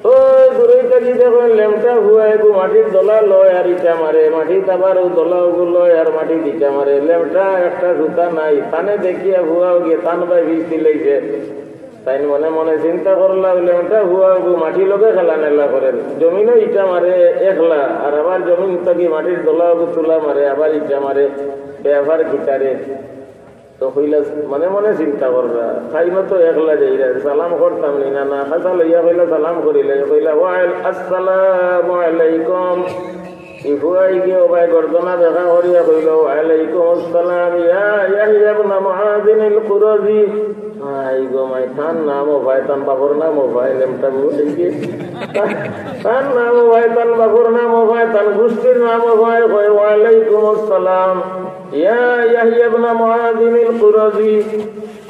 ও দূরই থাকি দেখইন লেমটা ফুয়া এগু মাটির দলা লয় আর ইটা মারে, মাটিত আবার ও দলা ওগু লয় আর মাটিত ইটা মারে। লেমটা একটা সুতা নাই, তানে দেখিয়া ফুয়া ওগিয়ে তান বায় ফিস দিলাইছে। তাইন মনে মনে চিন্তা করলা, লেমটা ফুয়া ওগু মাটির লগে খেলা নেলা করে, জমিনো ইটা মারে একলা, আর আবার জমিন থাকি মাটির দলা ওগু তুলা মারে, আবার ইটা মারে, ব্যাপার কিতারে? তো কইলা, মনে মনে চিন্তা কররা, তাইন তো একলা যাইরা, সালাম করতাম নি না, না, খাতা লইয়া কইলা, "সালাম করিলাই।" কইলা, "ওয়াল-, আসসালামু আলাইকুম।" ই ফুয়াই গিয়া ও ভাই গর্দনা দেখা করিয়া কইল, "ওয়ালাইকুম আসসালাম, ইয়া ইয়াহিয়া ইবনে মুআজিনিল কুরজি।" আই গো মাই, তান নাম ও ভাই, তান বাপর নাম ও ভাই, লেমটা বুঝে কি? তান নাম ও ভাই, তান বাপর নাম ও ভাই, তান গোষ্ঠীর নাম ও ভাই, কয়, "ওয়ালাইকুম আসসালাম।" ইয়া ইয়াহিয়া ইবনে মুআজিনিল কুরজি।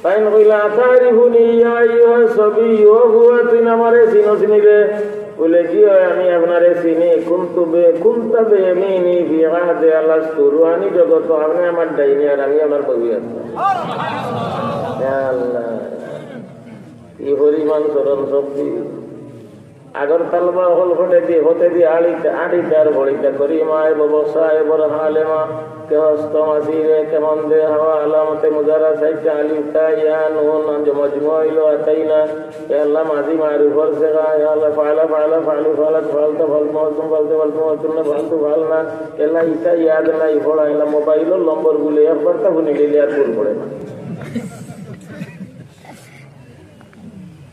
তাইন কইলা, "আতারিফুনি ইয়া আইয়ুহা সাবি, ও ফুয়া, তুই আমারে চিনস নি রে?" বুলে, "জি অয়, আমি আপনারে চিনি। কুনতু বে-, কুনতা বিয়ামিনি ফি আহদে আলাস্তু, রুহানি জগত আপনে আমার ডাইনে আর আমি আপনার বাউয়ে আছি।" ইয়া আল্লাহ, কি পরিমাণ স্মরণ শক্তি। আগর তালবা অকল ফটে দি, হতে দি আড়িতে, আড়িতে আর ঘড়িতে করি, মায় বব সাহেবর হালেমা, কে হস্ত মাসি রে, কে মন্দে হাওয়া, আলামতে মুজারা সাইতে আলিফ তা ইয়া নুন, আঞ্জ মজমু ইলো আতাইনা। এ আল্লাহ, মাঝি মারুফর সেগা, এ আল্লাহ, ফালা, ফালা, ফালু, ফালাত, ফালতা, ফালতু, ফালতু, ফালতু, ফালতু, ফালতু, ফালনা। এ আল্লাহ, ইতা ইয়াদ নাই, পড়া, এ আল্লাহ, মোবাইলর নম্বর বুলে, একবার তা হুনি লিলে আর ভুল পড়ে না।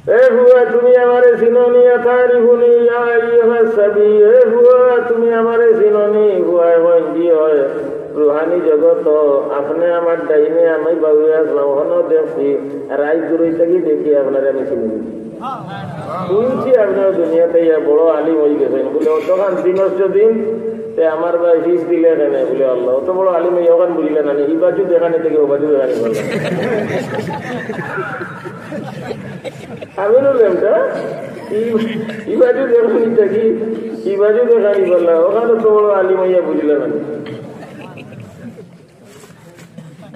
এ ফুয়া, তুমি আমারে চিনো নি? আতারিফুনি ইয়া আইয়ুহাস সাবি। এ ফুয়া, তুমি আমারে চিনো নি? ফুয়ায় কইন, "জি অয়, রুহানি জগত, আপনে আমার ডাইনে, আমি বাউয়ে আছলাম, অখনো দেখছি, আর আইজ দূরই থাকি দেখি আপনারে আমি চিনি।" শুনছি আপনার দুনিয়াতে ইয়া বড় আলিম অই গেছইন। বুলে, "অতখান দিন অষ্ট দিন, তে আমার ভাই ফিস দিলে কেনে?" বুলে, "আল্লাহ, অত বড় আলিম অই অখান বুঝিলে না নি? ই বাজু দেখানি থাকি ও বাজু দেখানি করলে।" আমি বললাম, "তা ই, ই বাজু দেখানি থাকি, ই বাজু দেখানি করলে, অখান অত বড় আলিম অইয়া বুঝিলে না নি?"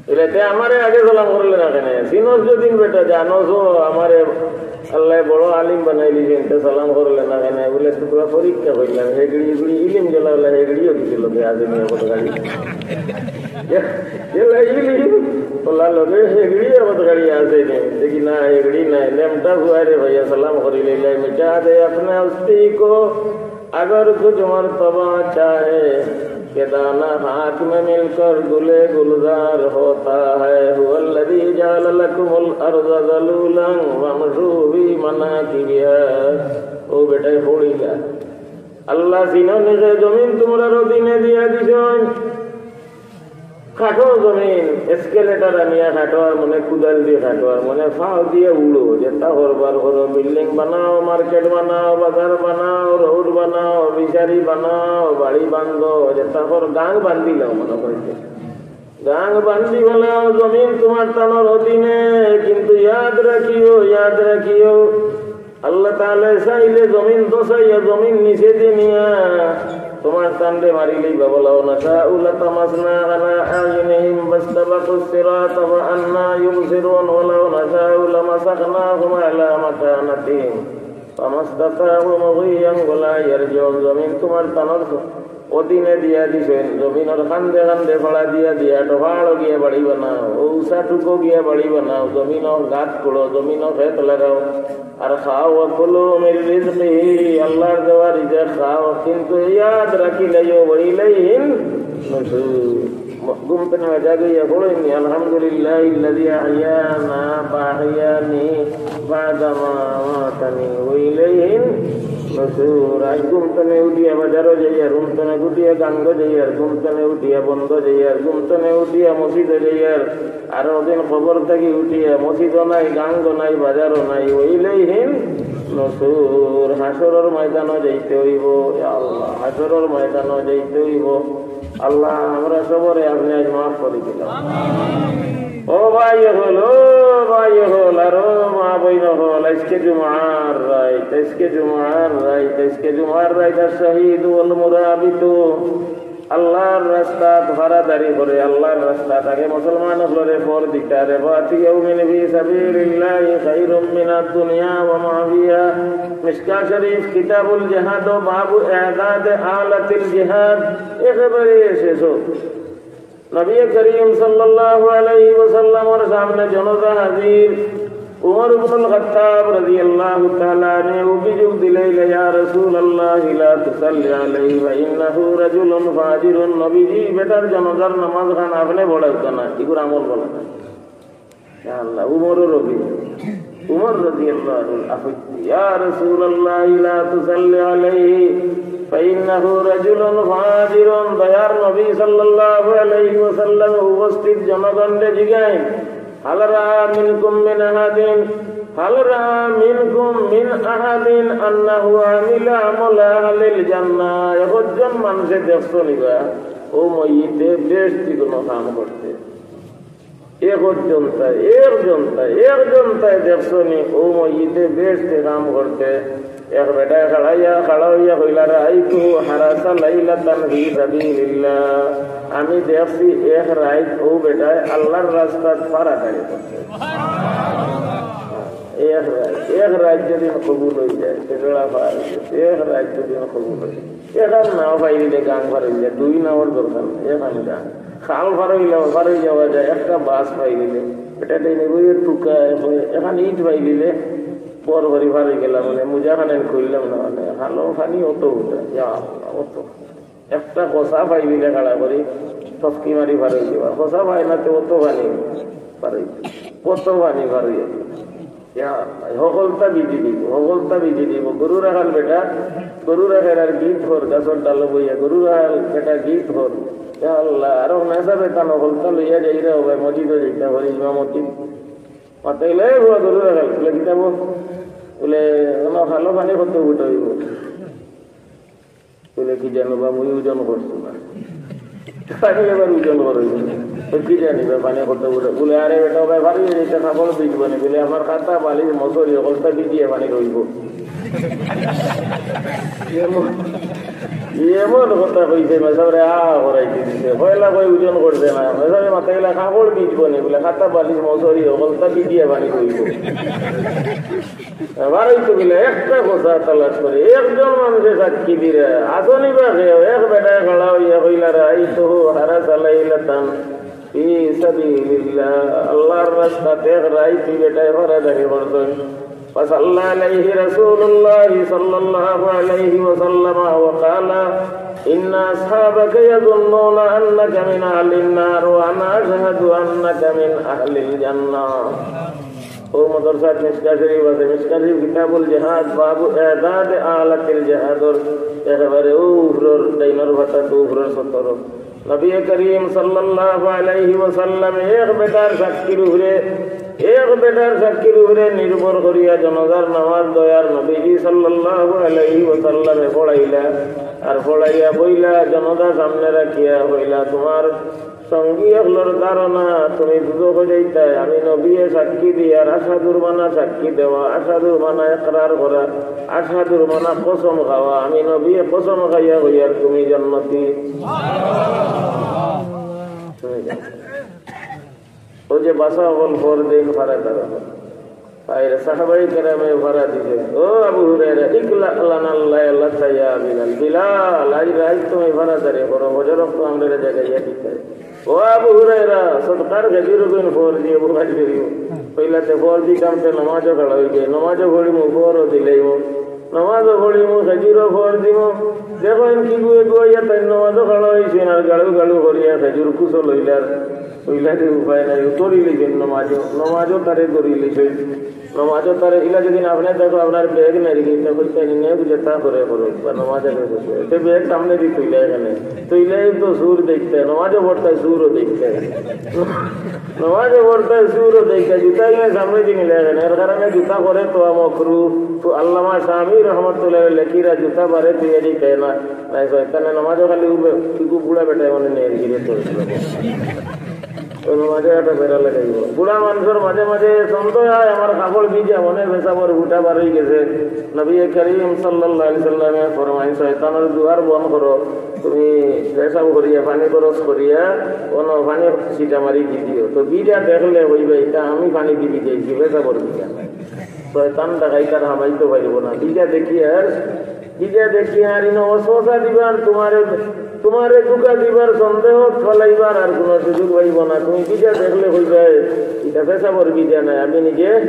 বুলে, "তে আমারে আগে সালাম করলে না কেনে? চিনস যদিন বেটা, জানস ও আমারে আল্লায় বড় আলিম বানাইলিছইন, তে সালাম করলে না কেনে?" বুলে, "তো তোরা পরীক্ষা করলাম, হেগড়ি হেগড়ি ইলিম গেলা, ওলা হেগড়িও দিছিল, তে আজ নিয়ে কত গাড়ি।" এলা ইলিম, ওলা লগে হেগড়ি আবার গাড়ি আছে নি। দেখি না, হেগড়ি নাই, লেমটা হুয়ারে ভাইয়া সালাম করিলে, ইলাই মিটা দে আপনা হস্তি কো। اگر کچھ مرتبہ چاہے کہ دانہ خاک میں مل کر گلِ گلزار ہوتا ہے۔ هو الذی جعل لکم الارض ذلولا فامشوا فی مناکبہا۔ ও বেটায় পড়িলা, আল্লায় চিননি যে জমিন তুমরার অধীনে দিয়া দিছইন। খাটো জমিন, এক্সকেলেটর আনিয়া খাটো, আর মনে কুদাল দিয়া খাটো, আর মনে ফাও দিয়া উড়ো, যেতা করবার করো, বিল্ডিং বানাও, মার্কেট বানাও, বাজার বানাও, রোড বানাও, ফিশারি বানাও, বাড়ি বান্ধো, যেতা কর, গাং বান্ধিলাও মনে করছে। গাং বান্ধি ফালাও, জমিন তুমার তানর অধীনে, কিন্তু ইয়াদ রাখিও, ইয়াদ রাখিও, আল্লাহ তাআলায় চাইলে জমিন ধসাইয়া জমিন নিচে দি নিয়া তুমার তানরে মারিলিবা। ولو نشاء لطمسنا على أعينهم فاستبقوا الصراط فأنى يبصرون ولو نشاء لمسخناهم على مكانتهم فما استطاعوا مضيا ولا يرجعون। জমিন তুমার তানর অধীনে দিয়া দিছইন, জমিনর কান্দে কান্দে ফাড়া দিয়া দিয়া, তো ফাড়ো গিয়া বাড়ি বানাও, ও উষা টুকো গিয়া বাড়ি বানাও, জমিনর গাত খুঁড়ো, জমিনর খেত লাগাও, আর খাও, وكلوا من رزقه, আল্লাহর দেওয়া রিজিক খাও, কিন্তু ইয়াদ রাখিলাইও, وإليه النشور। ঘুম তনে জাগিয়া পড়ইন নি, الحمد لله الذي أحيانا بعد ما بعد ما أماتنا وإليه النشور। আইজ ঘুম তনে উঠিয়া বাজারো যাইয়ার, ঘুম তনে উঠিয়া গাঙ্গো যাইয়ার, ঘুম তনে উঠিয়া বন্দো যাইয়ার, ঘুম তনে উঠিয়া মসজিদো যাইয়ার, আর ওদিন কবর থাকি উঠিয়া মসজিদো নাই, গাঙ্গো নাই, বাজারো নাই, وإليه النشور। হাশরর ময়দানো যাইতে অইবো, ইয়া আল্লাহ, হাশরর ময়দানো যাইতে অইবো। আল্লাহ, আমরা সবরে আপনে আইজ মাফ করি দিলাও। ও ভাই অকল, ও ভাই অকল, আর ও মা বইন অকল, আইজকে জুমার রাইত, আইজকে জুমার রাইত, আইজকে জুমার রাইত, الشهيد والمرابط। আল্লাহর রাস্তাত ফারাদারি করে, আল্লাহর রাস্তাত আগে মুসলমান অকলরে ফর দিতা, رباط يوم في سبيل الله خير من الدنيا وما فيها। মিশকাত শরীফ, কিতাবুল জিহাদ, বাবু ইআদাতে আলাতিল জিহাদ, একেবারে শেষো। নবী করিম সাল্লাল্লাহু আলাইহি ওয়াসাল্লামর সামনে জনাজা হাজির। উমর ইবনুল খাত্তাব রাদিয়াল্লাহু তাআলা আনহু অভিযোগ দিলাইলা, ইয়া রাসূলুল্লাহ, লা তুসাল্লি আলাইহি ফা ইন্নাহু রাজুলুন ফাজিরুন। নবীজি, বেটার জনাজার নামাজ খান আপনে পড়াইতা না, ইগুর আমল বালা না। ইয়া আল্লাহ, উমরর অভিযোগ। উমর রাদিয়াল্লাহু আনহু, ইয়া রাসূলুল্লাহ, লা তুসাল্লি আলাইহি ফা ইন্নাহু রাজুলুন ফাজিরুন। দয়ার নবী সাল্লাল্লাহু আলাইহি ওয়াসাল্লাম উপস্থিত জনগণরে জিগাইন, هل رأى منكم من أحد، هل رأى منكم من أحد أنه عمل عمل أهل الجنة؟ একজন মানষে দেখছো নি বা ও মইয়িতে বেহেশতি কুনু কাম করতে? একজনতায়, একজনতায়, একজনতায় দেখছো নি ও মইয়িতে বেহেশতি কাম করতে? এক বেটায় খাড়াইয়া, খাড়া অইয়া কইলা, رأيته حرس ليلة في سبيل الله। আমি দেখছি এক রাইত ও বেটায় আল্লাহর রাস্তাত ফারাদারি করছে। এক রাইত, এক রাইত যদি কবুল অই যায়, তে বেটা পার অই গেছে। এক রাইত যদি কবুল অই যায়, এখান নাও পাইলে গাং পার অই যায়, দুই নাওর দরকার নাই, এখান গাং। খাল পার অইলে, পার অই যাওয়া যায়, একটা বাঁশ পাইলে, এটা টেনে বইয়ে টুকা, এখান ইট পাইলে, বড় করি পার অই গেলাম, মানে, মুজা খান আমি খুললাম না, মানে, খালো পানি অত উঠে, ইয়া আল্লাহ, অত। একটা কষা পাইলে খাড়া করি, টপকি মারি পার অই যাওয়া। কষা পায় না, তে অত পানি পার অই, কত পানি পার অই। ইয়া আল্লাহ, হকলতা ভিজি দিব, হকলতা ভিজি দিব। গরু রাখাল বেটা, গরু রাখের আর গীত কর, গাছর ডালো বইয়া, গরু রাখাল বেটা গীত কর। ইয়া আল্লাহ, আরো নেশা বেটা হকলতা লইয়া যাই রে, ও ভাই, মসজিদো যাইতা পারি, ইমামতি। মাতাইলে, "এ বুয়া গরু রাখাল", বুলে, "কিতা বো?" বুলে, "আমার ভালো পানি কত ফুট অইব?" বুলে, "কি জানো বা, মুই ওজন করছি না।" পানি এবার ওজন করে, "তো কি জানি বা, পানি কত ফুট?" বুলে, "আরে বেটা, ভাই, ভারী অই যাইতে, কাপড় ভিজবো নি।" বুলে, "আমার কাতা, বালিশ, মশারি, হকলতা ভিজিয়া পানি রইব।" এমন, এমন কথা কইছে, মেসাবরে আ করাইতে দিছে। পয়লা কই ওজন করছে না, মেসাবে মাথা গেলা কাপড় ভিজবো নি, বলে খাতা বালিশ মশারি হকলতা ভিজিয়া পানি কইব। এবার ওই তো বলে একটা কথা তালাশ করে, একজন মানুষে সাক্ষী দিরা, আসনি বা কেউ, এক বেটায় খাড়া হইয়া কইলা, রাআইতুহু হারাসা লাইলাতান ফি সাবিলিল্লাহ, আল্লাহর রাস্তাত এক রাইত ই বেটায় পাহারাদারি করছইন। فصلى عليه رسول الله صلى الله عليه وسلم وقال: إن أصحابك يظنون أنك من أهل النار وأنا أشهد أنك من أهل الجنة. ও মাদ্রাসাত মিশকা শরীফ আছে, মিশকা শরীফ কিতাবুল জিহাদ, বাবু ইদাদে আলাতিল জিহাদর একেবারে ও উপরর ডাইনর পাতাত, ও উপরর সতর। নবী করিম সাল্লাল্লাহু আলাইহি ওয়াসাল্লাম এক বেটার সাক্ষীর উপরে, এক বেটার সাক্ষীর উপরে নির্ভর করিয়া জনাজার নামাজ দয়ার নবীজি সাল্লাল্লাহু আলাইহি ওয়াসাল্লামে পড়াইলা। আর পড়াইয়া বইলা, জনাজা সামনে রাখিয়া বইলা, তোমার সঙ্গী অকলর ধারণা তুমি দুজখো যাইতায়, আমি নবীয়ে সাক্ষী দিয়ার, আশহাদুর মানা সাক্ষী দেওয়া, আশহাদুর মানা একরার করা, আশহাদুর মানা কসম খাওয়া, আমি নবীয়ে কসম খাইয়া কইয়ার তুমি জান্নাতি। ও যে বাসা অকল ফর দেইন ফারা তারা। আর সাহাবাই কেরামে ফারা দিছে, ও আবু হুরায়রা, ইকলা লানাল লাইলাতা ইয়া বিলাল। বিলাল, আইজ রাইত তুমি ফারাদারি করো, ফজর অক্ত আমরারে জাগাইয়া দিতায়। ও আবু হুরায়রা, সদকার খেজুর গুইন ফর দিও, বুখারী শরীফ। কইলা তে ফর দিতাম তে নমাজও খাড়া অইযায়, নমাজও পড়িমু, ফরও দিলাইমু, নমাজও পড়িমু, খেজুরও ফর দিমু। দেখইন কি গুয়ে গুয়াইয়া তাইন নমাজও খাড়া অইছইন, আর গাড়ু গাড়ু করিয়া খেজুর কুচো লইলার। কইলা যে উপায় নাই, ও ধরি লইছইন নমাজও, নমাজও তারে ধরি লইছইন। নমাজও তারে ইলা যদি আপনে দেখো, আপনার ব্যাগ নেই কি, তে কইতা নি, নেই বুঝে তা করে করো, বা নমাজ আগে বসে। তে ব্যাগ সামনে দি তুইলা এখানে। তুইলে তো চুর দেখতে, নমাজও পড়তায় চুরও দেখতে। নমাজও পড়তায় চুরও দেখতে, জুতা ইনে সামনে দি নিলে এখানে। এর কারণে জুতা করে তো মকরু। তো আল্লামা শামী রহমতুল্লাহ লেখিরা জুতা বারে তুই এদিকে না। নাই শয়তানে নমাজও খালি উবে, তুই বুড়া বেটায় মনে নেই, গিরে তোর। ওই মাঝে একটা বেড়া লাগাইব। বুড়া মানুষের মাঝে মাঝে সন্দেহ হয়, আমার কাপড় ভিজা, মনে পেশাবর ফুটা বার হয়ে গেছে। নবী করিম সাল্লাল্লাহু আলাইহি সাল্লামে ফরমাইন, শয়তানের দুয়ার বন্ধ করো, তুমি পেশাব করিয়া, পানি খরচ করিয়া, কোনো পানি ছিটা মারি দি দিও। তো ভিজা দেখলে কইবা, এটা আমি পানি দি ভিজাইছি, পেশাবর ভিজা। শয়তান ডাকাইতার হামাইতে পারিব না। ভিজা দেখি আর ভিজা দেখি আর ইনো ওয়াসওয়াসা দিবার, তোমারে, তোমারে ধোঁকা দিবার, সন্দেহ ফলাইবার আর কোনো সুযোগ পাইব না। তুমি ভিজা দেখলে কইবায়, এটা পেশাবর ভিজা নাই, আমি নিজে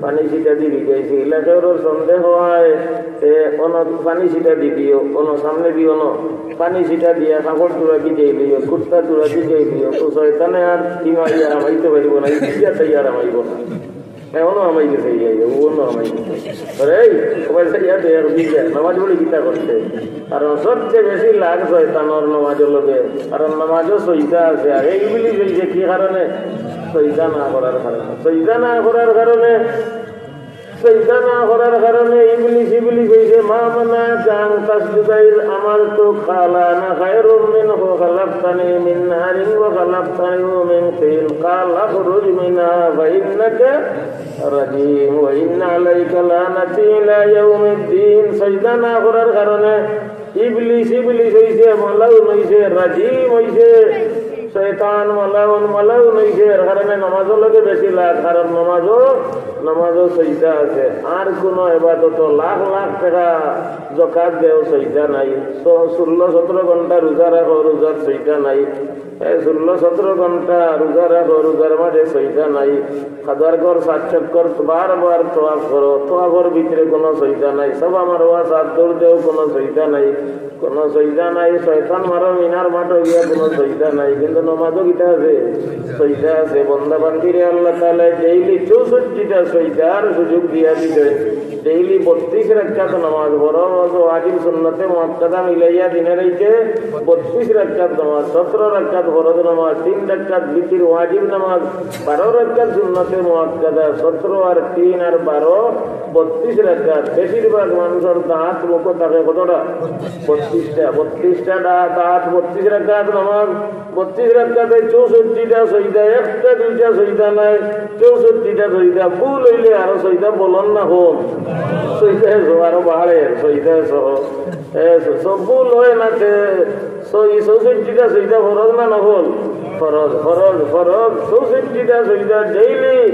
পানি ছিটা দি ভিজাইছি। ইলা কেউর সন্দেহ হয়, এ, অনো পানি ছিটা দি দিও, অনো সামনে দি অনো পানি ছিটা দিয়া কাপড় তুলা ভিজাই লিও, কুর্তা তুলা ভিজাই লিও। তো শয়তানে আর ইনো আইয়া হামাইতে পারিব না, এই ভিজা তাই আর হামাইব না। এখনো হামাই গেছে, ইয়া, ইয়া, অখনো হামাই গেছে। আরে, এই, সবাই চাইয়া দে, এক দিকে নামাজ পড়ি কিতা করছে? কারণ সবচেয়ে বেশি লাগ শয়তানর নামাজর লগে। কারণ নামাজও সইজদা আছে। আর এই ইবলিস হইছে কি কারণে? সইজদা না করার কারণে। সইজদা না করার কারণে, সইজদা না করার কারণে ইবলিস, ইবলিস হইছে, "মা মানাআকা আন তাসজুদা ইয আমারতুক?" ক্বালা, "আনা খায়রুম মিনহু খালাকতানি মিন নারিন ওয়া খালাকতাহু মিন তিন। ক্বালা, ইখরুজ মিনহা ফাইন্নাকা" রাজিম, ওয়া ইন্না আলাইকা লানাতি ইলা ইয়াউমিদ্দিন। সইজদা না করার কারণে ইবলিস, ইবলিস হইছে, মালাউন হইছে, রাজিম হইছে, শয়তান মালাউন, মালাউন হইছে। এর কারণে নামাজর লগে বেশি লাগ, কারণ নামাজও, নামাজও সইজদা আছে। আর কোনো ইবাদত লাখ লাখ টাকা জকাত দেও, সইজদা নাই। স-, ষোলো সতেরো ঘন্টা রোজা রাখো, রোজার সইজদা নাই। এ, ষোলো সতেরো ঘন্টা রোজা রাখো, রোজার মাঝে সইজদা নাই। কাবার ঘর সাত চক্কর বারবার তোয়াফ করো, তোয়াফর ভিতরে কোনো সইজদা নাই। সাফা মারওয়া সাত দৌড় দেও, কোনো সইজদা নাই, কোনো সইজদা নাই। শয়তান মারো, মিনার মাঠো গিয়া কোনো সইজদা নাই, কিন্তু নমাজও কিতা আছে? সইজদা আছে। বন্দা বান্দিরে আল্লাহ তাআলা ডেইলি চৌষট্টিটা সইজদার সুযোগ দিয়া দিছে। ডেইলি বত্রিশ রাকাত নামাজ, ফরজ, ওয়াজিব, সুন্নতে মুআক্কাদা মিলাইয়া দিনে রাইতে বত্রিশ রাকাত নামাজ, সতেরো রাকাত ফরজ নামাজ, তিন রাকাত বিতির ওয়াজিব নামাজ, বারো রাকাত সুন্নতে মুআক্কাদা, সতেরো আর তিন আর বারো, বত্রিশ রাকাত। বেশিরভাগ মানুষর দাঁত মুখো থাকে কতটা? বত্রিশটা। বত্রিশটা দা-, দাঁত, বত্রিশ রাকাত নামাজ। বত্রিশ রাকাতে চৌষট্টিটা সইদা, একটা দুইটা সইদা নাই, চৌষট্টিটা সইদা। ভুল অইলে আরো সইদা বলন না হন, সইদা সহ আরো বাড়ের, সইদা সহ। এ, সব ভুল অয় না তে, সই-, চৌষট্টিটা সইদা ফরজ না নফল? ফরজ, ফরজ, ফরজ। চৌষট্টিটা সইদা ডেইলি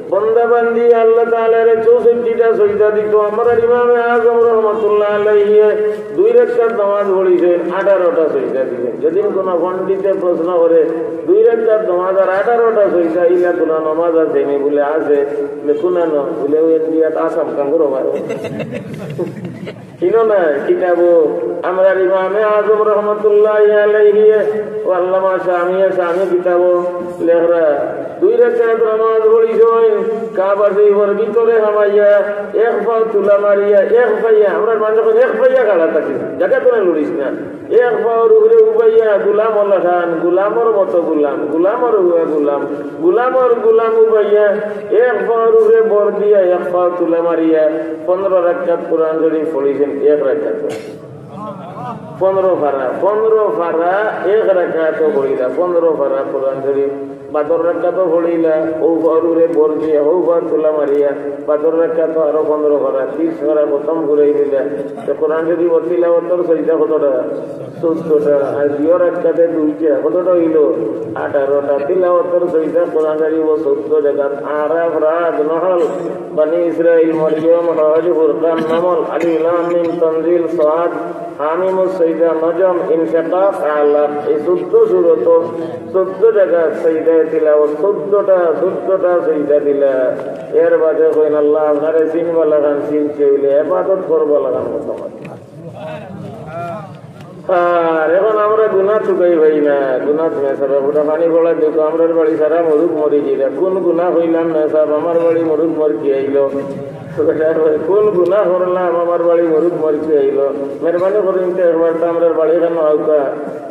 বন্দা বান্দি আল্লাহ তাআলারে চৌষট্টিটা সইদা দিত। আমরার ইমামে আজম রহমতুল্লাহ আলাইহি দুই রাকাত নামাজ পড়িছইন, আঠারোটা সইদা দিছইন। যেদিন কোনো পণ্ডিতে প্রশ্ন করে, "দুই রাকাত নামাজ আর আঠারোটা সইদা, ইলা কোনো নামাজ আছে নি?" বলে, "আছে।" বলে, "কুনানো?" বলে, "ওই ইন্ডিয়াত আসাম কাঙ্গুরো মারো।" চিনো না কিতাবো? আমরার ইমামে আজম রহমতুল্লাহ আলাইহি ও আল্লামা শামিয়ে শামি কিতাবো লেখরা, দুই রাকাত নামাজ পড়িছইন, কাবা শরীফর ভিতরে হামাইয়া, এক পাও তুলা মারিয়া, এক পাইয়া, আমরার মানুষ অখন এক পাইয়া খাড়া থাকি, জাগা তো না লড়িস না, এক পাওর উপরে উবাইয়া, গুলামর লাখান, গুলামর মতো গুলাম, গুলামর হুয়া গুলাম, গুলামর গুলাম উবাইয়া, এক পাওর উপরে ভর দিয়া, এক পাও তুলা মারিয়া, পনেরো রাকাত কোরআন শরীফ পড়িছইন এক রাকাত। পনেরো পারা, পনেরো পারা এক রাকাতো পড়িলা, পনেরো পারা কোরআন শরীফ। বাদর রাকাতো পড়িলা, অউ পাওর উপরে ভর দিয়া, অউ পাও তুলা মারিয়া, বাদর রাকাতো আরো পনেরো পারা, ত্রিশ পারা খতম করি দিলা। তো কোরআন শরীফ তিলাওয়াতর সইদা কতটা? চৌদ্দটা। আর দুইও রাকাতে দুইটা, কতটা অইলো? আঠারোটা। তিলাওয়াতর সইদা কোরআন শরীফ চৌদ্দ জাগাত, আরাফ, রাদ, নাহল, বানি ইসরাইল, মরিয়ম, হজ, ফুরকান, নামল, আলিফ, লাম, মিম, তানজিল, সাদ, হামিমুস সইদা, নজম, ইনশিকাক, আলাক, এই চৌদ্দ সুরত, চৌদ্দ জাগাত সইদা তিলাওয়াত, চৌদ্দটা, চৌদ্দটা সইদা দিলা। এর বাদে কইন, "আল্লাহ, আপনারে চিনবা লাখান চিনছি অইলে, ইবাদত করবা লাখান মতো।" আর অখন আমরা গুনা তুকাই পাই না, গুনা মেসাব, ওটা পানি পড়া দেখো, আমরার বাড়ি সারা মরুক মরি গেলা। কোন গুনা কইলাম মেসাব, আমার বাড়ি মরুক মরকি আইলো। কোন গুনা করলাম, আমার বাড়ি মরুক মরকি আইলো। মেহরবানি করি কিন্তু একবার তো আমরার বাড়ি খানো আউকা,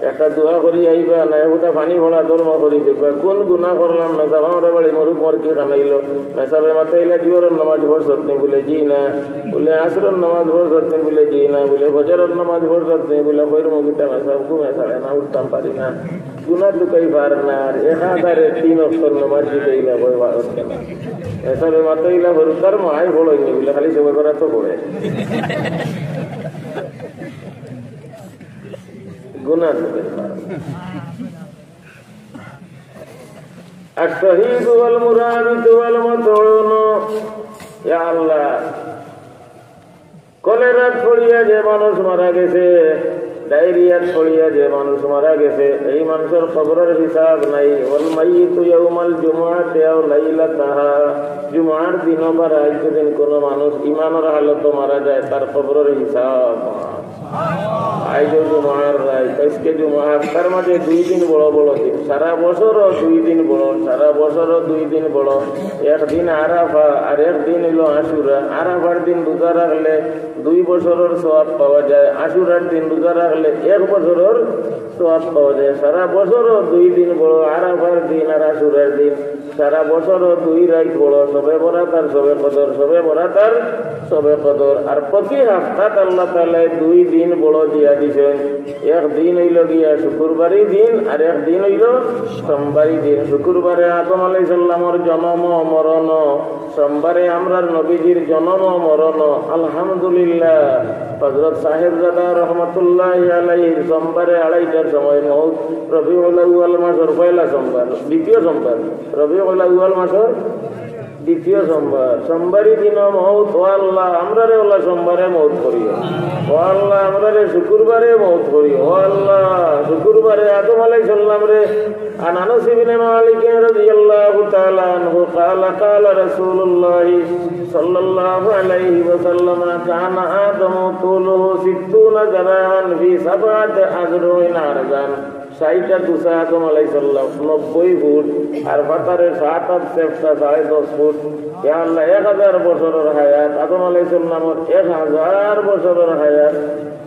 একটা দোয়া করি আইবা, না একটা পানি পড়া ধর্ম করি দেখবা। কোন গুনা করলাম মেসাব, আমরার বাড়ি মরুক মরকি খান আইলো। মেসাবে মাতাইলা, জোহরর নামাজ পড়ছত নি? বলে, "জি না।" বলে, "আসরর নামাজ পড়ছত নি?" বলে, "জি না।" বলে, "ফজরর নামাজ পড়ছত নি?" বলে, "কইর মুগিতা মেসাব, ঘুমে ছাড়ে না, উঠতাম পারি না।" গুনা তুকাই পার না, আর এক হাজারে তিন অক্তর নামাজ দিতে ইলা কয় পারত কেনে? মেসাবে মাতাইলা, "হুরুতার মায় পড়ইন নি?" বলে, "খালি সময় করা তো পড়ে।" গুনা তুকাই পার না। الشهيد والمرابط والمطعون। ইয়া আল্লাহ, কলেরাত পড়িয়া যে মানুষ মারা গেছে, ডায়রিয়াত পড়িয়া যে মানুষ মারা গেছে, এই মানুষর কবরর হিসাব নাই। والميت يوم الجمعة أو ليلتها। জুমার দিন বা রাইত যেদিন কোনো মানুষ ইমানর হালতো মারা যায়, তার কবরর হিসাব। আইজ জুমার রাইত, আইজকে জুমা, হাপ্তার মাঝে দুই দিন বড় বড় দিন। সারা বছরও দুই দিন বড়, সারা বছরও দুই দিন বড়। একদিন আরাফা, আর একদিন অইলো আশুরা। আরাফার দিন রোজা রাখলে দুই বছরর সওয়াব পাওয়া যায়, আশুরার দিন রোজা রাখলে এক বছরর সওয়াব পাওয়া যায়। সারা বছরও দুই দিন বড়, আরাফার দিন আর আশুরার দিন। সারা বছরও দুই রাইত বড়, শবে বরাত আর শবে কদর, শবে বরাত আর শবে কদর। আর প্রতি হাপ্তাত আল্লাহ তাআলায় দুই দিন বড় দিয়া দিছইন। একদিন অইলো গিয়া শুক্রবারই দিন, আর একদিন অইলো সোমবারই দিন। শুক্রবারে আদম আলাইহিস সালামর জনম মরণ, সোমবারে আমরার নবীজির জনম মরণ। আলহামদুলিল্লাহ। হযরত সাহেবজাদা রহমতুল্লাহি আলাইহির সোমবারে আড়াইটার সময় মউত, রবিউল আউয়াল মাসর পয়লা সোমবার, দ্বিতীয় সোমবার, রবিউল আউয়াল মাসর দ্বিতীয় সোমবার, সোমবারই দিন মউত। ও আল্লাহ, আমরারে ওলা সোমবারে মউত করিও। ও আল্লাহ, আমরারে শুক্রবারে মউত করিও। ও আল্লাহ, শুক্রবারে আদম আলাইহিস সালামরে, عن أنس بن مالك رضي الله تعالى عنه قال قال رسول الله صلى الله عليه وسلم كان آدم طوله ستون ذراعا في سبعة أذرع عرضا। ষাইট আত উচা আদম আলাইহিস সালাম, নব্বই ফুট, আর পাতারে সাত আত চেপ্টা, সাড়ে দশ ফুট। ইয়া আল্লাহ, এক হাজার বছরর হায়াত, আদম আলাইহিস সালামর এক হাজার বছরর হায়াত।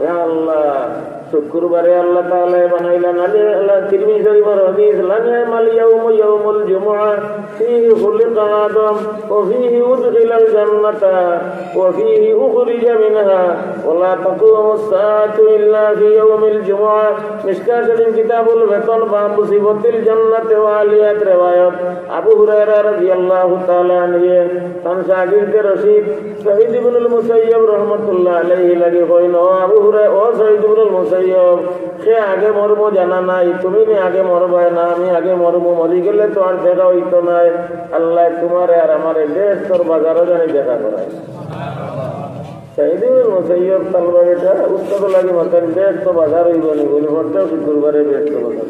ইয়া আল্লাহ, শুক্রবারে আল্লাহ তাআলায় বানাইলা। নালে আল্লাহ, তিরমিজি শরীফর হাদিস, "লা নি'মাল ইয়াউমু ইয়াউমুল জুমুআ, ফীহি খুলিকা আদম, ওয়া ফীহি উদখিলাল জান্নাতা, ওয়া ফীহি উখরিজা মিনহা, ওয়া লা তাকুমুস সাআতু ইল্লা ফী ইয়াউমিল জুমুআ।" মিশকাত শরীফ, কিতাবুল ফিতন, বাবু সিফাতিল জান্নাতি ওয়া আহলিহা, রেওয়ায়াত আবু হুরায়রা রাদিয়াল্লাহু তাআলা আনহু, তান শাগির্দে রশিদ সাঈদ ইবনুল মুসাইয়্যিব রহমাতুল্লাহ আলাইহি লাগি কইন, "ও আবু হুরায়রা, ও সাঈদ ইবনুল মুসাইয়্যিব, কে আগে মরমু জানা নাই, তুমি নি আগে মরবায় না, আমি আগে মরমু, মরি গেলে তো আর দেখা অইতো নায়। আল্লায় তুমারে আর আমারে বেহেস্তর বাজারো জানি দেখা করায়।" সাঈদ ইবনুল মুসাইয়্যিব তালবা বেটা, উস্তাদ লাগি মাতইন, "বেহেস্ত বাজার অইবো নি?" বুলে, "প্রত্যেক শুক্রবারে বেহেস্ত বাজার।"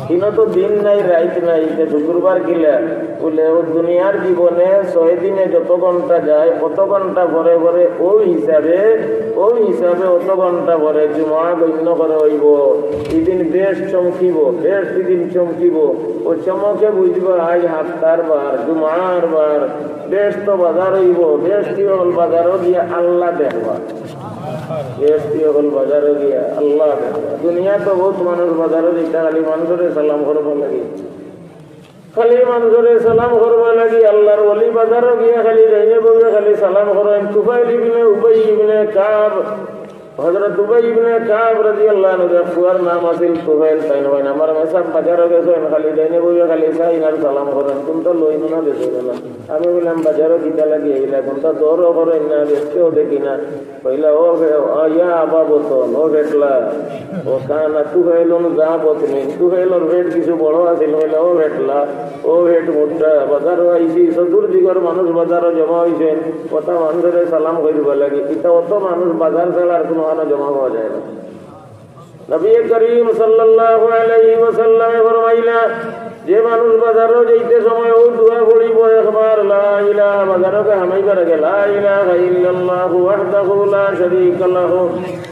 ইনো তো দিন নাই, রাইত নাই, ইটা শুক্রবার কিলা? বুলে, ও দুনিয়ার জীবনে ছয় দিনে যত ঘন্টা যায়, অত ঘন্টা পরে পরে ও হিসাবে, ও হিসাবে অত ঘন্টা পরে জুমা গণ্য করা অইবো। ইদিন বেহেস্ত চমকিবো, বেহেস্ত ইদিন চমকিবো। ও চমকে বুঝবা, আইজ হাপ্তার বার, জুমার বার, বেহেস্ত বাজার অইবো, বেহেস্তি অকল বাজারো গিয়া আল্লাহ দেখবা। বেহেস্তি অকল বাজারো গিয়া আল্লাহ দেখবা। দুনিয়াত তো বউত মানুষ বাজারো যাইতা খালি মানষরে সালাম করবার লাগি। খালি মানষরে সালাম করবার লাগি আল্লাহর ওলি বাজারো গিয়া খালি ডাইনে বাউয়ে খালি সালাম করইন। তুফাইল ইবনে উবাই ইবনে কাব, হযরত উবাই ইবনে কাব রাদিয়াল্লাহু আনহু, যার ফুয়ার নাম আছিল তুফাইল, তাইন কইন, "আমার মেসাব বাজারো গেছইন, খালি ডাইনে বাউয়ে খালি চাইন আর সালাম করইন, কুন্তা লইন না, বেচইন না।" আমি কইলাম, "বাজারো কিতা লাগি আইলা? কুন্তা দরও করইন না, বেচতেও দেখি না।" কইলা, "ও ফে-, ও ইয়া আবা বতন, ও ফেটলা, ও কানা তুফাইলুন যা বতনিন, তুফাইলর ফেট কিছু বড় আছিল।" কইলা, "ও ফেটলা, ও ফেট মুট্টা, বাজারো আইছি, চতুর্দিকর মানুষ বাজারো জমা অইছইন, অতা মানষরে সালাম করিবার লাগি, ইতা অত মানুষ বাজার ছাড়া আর কুনুখানো জমা পাওয়া যায় না।" নবী করিম সাল্লাল্লাহু আলাইহি ওয়াসাল্লামে ফরমাইলা, যে মানুষ বাজারো যাইতে সময় অউ দোয়া পড়িবো একবার, লা ইলাহা, বাজারো হামাইবার আগে, লা ইলাহা ইল্লাল্লাহু ওয়াহদাহু লা শারীকা লাহু,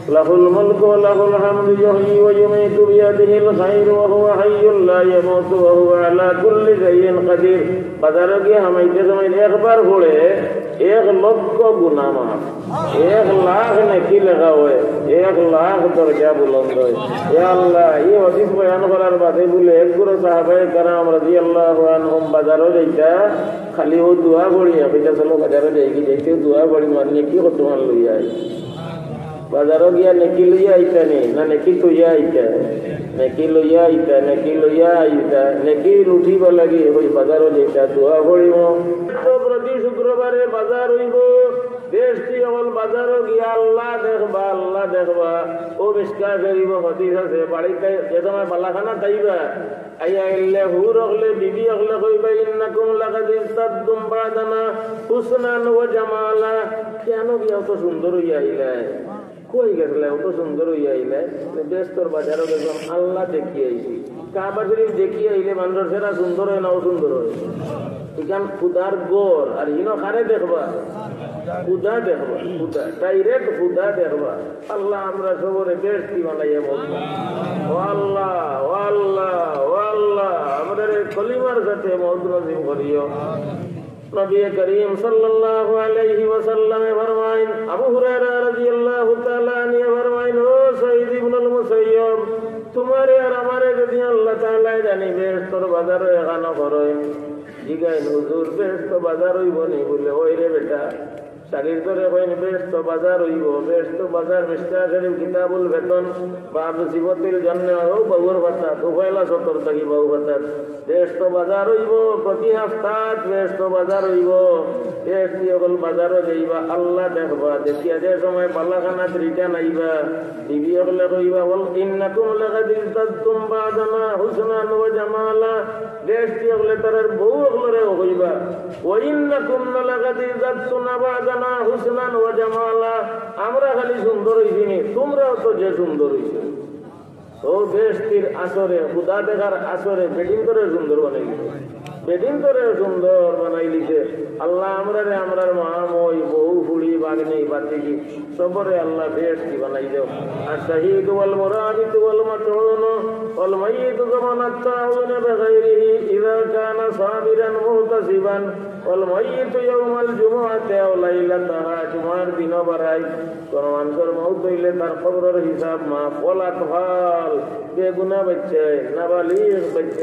লাহুল মুলকু ওয়া লাহুল হামদু, ইউহয়ী ওয়া ইউমীতু বিয়াদিহিল খায়রু ওয়া হুয়া হাইয়্যুল লা ইয়ামুতু ওয়া হুয়া আলা কুল্লি শাইইন কাদির। বাজারো গিয়া হামাইতে সময় একবার পড়ে এক লক্ষ গুনাহ মাফ। এক লাখ নেকি লেখা অয়, এক লাখ দরজা বুলন্দ অয়। ইয়া আল্লাহ, ই হাদিস বয়ান করার বাদে বুলে এক গুরু সাহাবায়ে কেরাম রাদিয়াল্লাহু আনহুম বাজারো যাইতা, খালি অউ দোয়া পড়িয়া, কইতা, "চলো বাজারো যাইগি, যাইতে দোয়া পড়ি, মানে নেকি কত মান লইয়া আই।" বাজারো গিয়া নেকি লইয়া আইতা নি, না নেকি থইয়া আইতা? নেকি লইয়া আইতা, নেকি লইয়া আইতা, নেকি লুটিবার লাগি অউ বাজারো যাইতা, দোয়া পড়িমু। তো প্রতি শুক্রবারে বাজার অইবো, বেহেস্তি অকল বাজারো গিয়া আল্লাহ দেখবা, আল্লাহ দেখবা। অউ মিশকাত শরীফো হাদিস আছে, বাড়িত যে সময় বালাখানাত আইবা, আইয়া ইল্লে হুর অকলে, বিবি অকলে কইবা, "ইন্নাকুম লাকাদ ইজদাদতুম বা'দানা হুসনান ওয়া জামালা।" কেনে গিয়া অত সুন্দর অইয়া আইলায়? কই গেছলায়? অত সুন্দর অইয়া আইলায়? বেহেস্তর বাজারো গেছলাম, আল্লাহ দেখি আইছি। কাবা শরীফ দেখি আইলে মানষর চেহারা সুন্দর অয় না অসুন্দর অয়? ইখান খুদার ঘর, আর হিনো কারে দেখবা? খুদা দেখবা, খুদা, direct খুদা দেখবা। আল্লাহ, আমরা সবরে বেহেস্তি বানাইয়া মউত। ও আল্লাহ, ও আল্লাহ, ও আল্লাহ, আমরারে কলিমার সাথে মউত নসিব করিও। নবী করিম সাল্লাল্লাহু আলাইহি ওয়াসাল্লামে ফরমাইন, আবু হুরায়রা রাদিয়াল্লাহু তাআলা আনহু ফরমাইন, "ও সাঈদ ইবনুল মুসাইয়্যিব, তুমারে আর আমারে যদি আল্লাহ তাআলায় জানি বেহেস্তর বাজারো একখানো করইন।" জিগাইন, "হুজুর, বেহেস্ত বাজার অইবো নি?" বুলে, "অয় রে বেটা।" শাগির্দরে কইন, "বেহেস্ত বাজার অইবো, বেহেস্ত বাজার।" মিশকাত শরীফ, কিতাবুল ফিতন, বাবু সিফাতিল জান্নাহ, অউ বাউর পাতাত, অউ পয়লা সতর থাকি বাউ পাতাত। বেহেস্ত বাজার অইবো, প্রতি হাপ্তাত বেহেস্ত বাজার অইবো। বেহেস্তি অকল বাজারো যাইবা, আল্লাহ দেখবা, দেখিয়া যে সময় বালাখানাত return আইবা, বিবি অকলে কইবা, "ওয়াল ইন্নাকুম লাকাদ ইজদাদতুম বা'দানা হুসনান ওয়া জামালা।" বেহেস্তি অকলে তারার বউ অকলরেও কইবা, "ওয়া ইন্নাকুম লাকাদ ইজদাদতুনা বা'দানা হুসনান ওয়া জামালা।" আমরা খালি সুন্দর অইছি নি, তুমরাও তো যে সুন্দর অইছো। অউ বেহেস্তির আসরে, খুদা দেখার আসরে বেটিন্তরে সুন্দর বানাইবো। বেদিন তোরে সুন্দর বানাইলিছে। আল্লাহ, আমরারে, আমরার মা, মই, বউ, ফুড়ি, বাগনি, বাতিজি, সবরে আল্লাহ বেহেশতি বানাই দেও। আর শহীদ ওয়াল মুরাবিত ওয়াল মাতউন ওয়াল মাইয়িত জামানাত তাউন বিগাইরিহি ইযা কানা সাবিরান মুহতাসিবান ওয়াল মাইয়িত ইয়াউমাল জুমুআতি আও লাইলাতাহা, জুমার দিনও বারাই। কোন মানুষর মউত অইলে তার কবরর হিসাব মাফ। ওয়াল আতফাল, বেগুনা বাচ্চা, নাবালিগ বাচ্চা,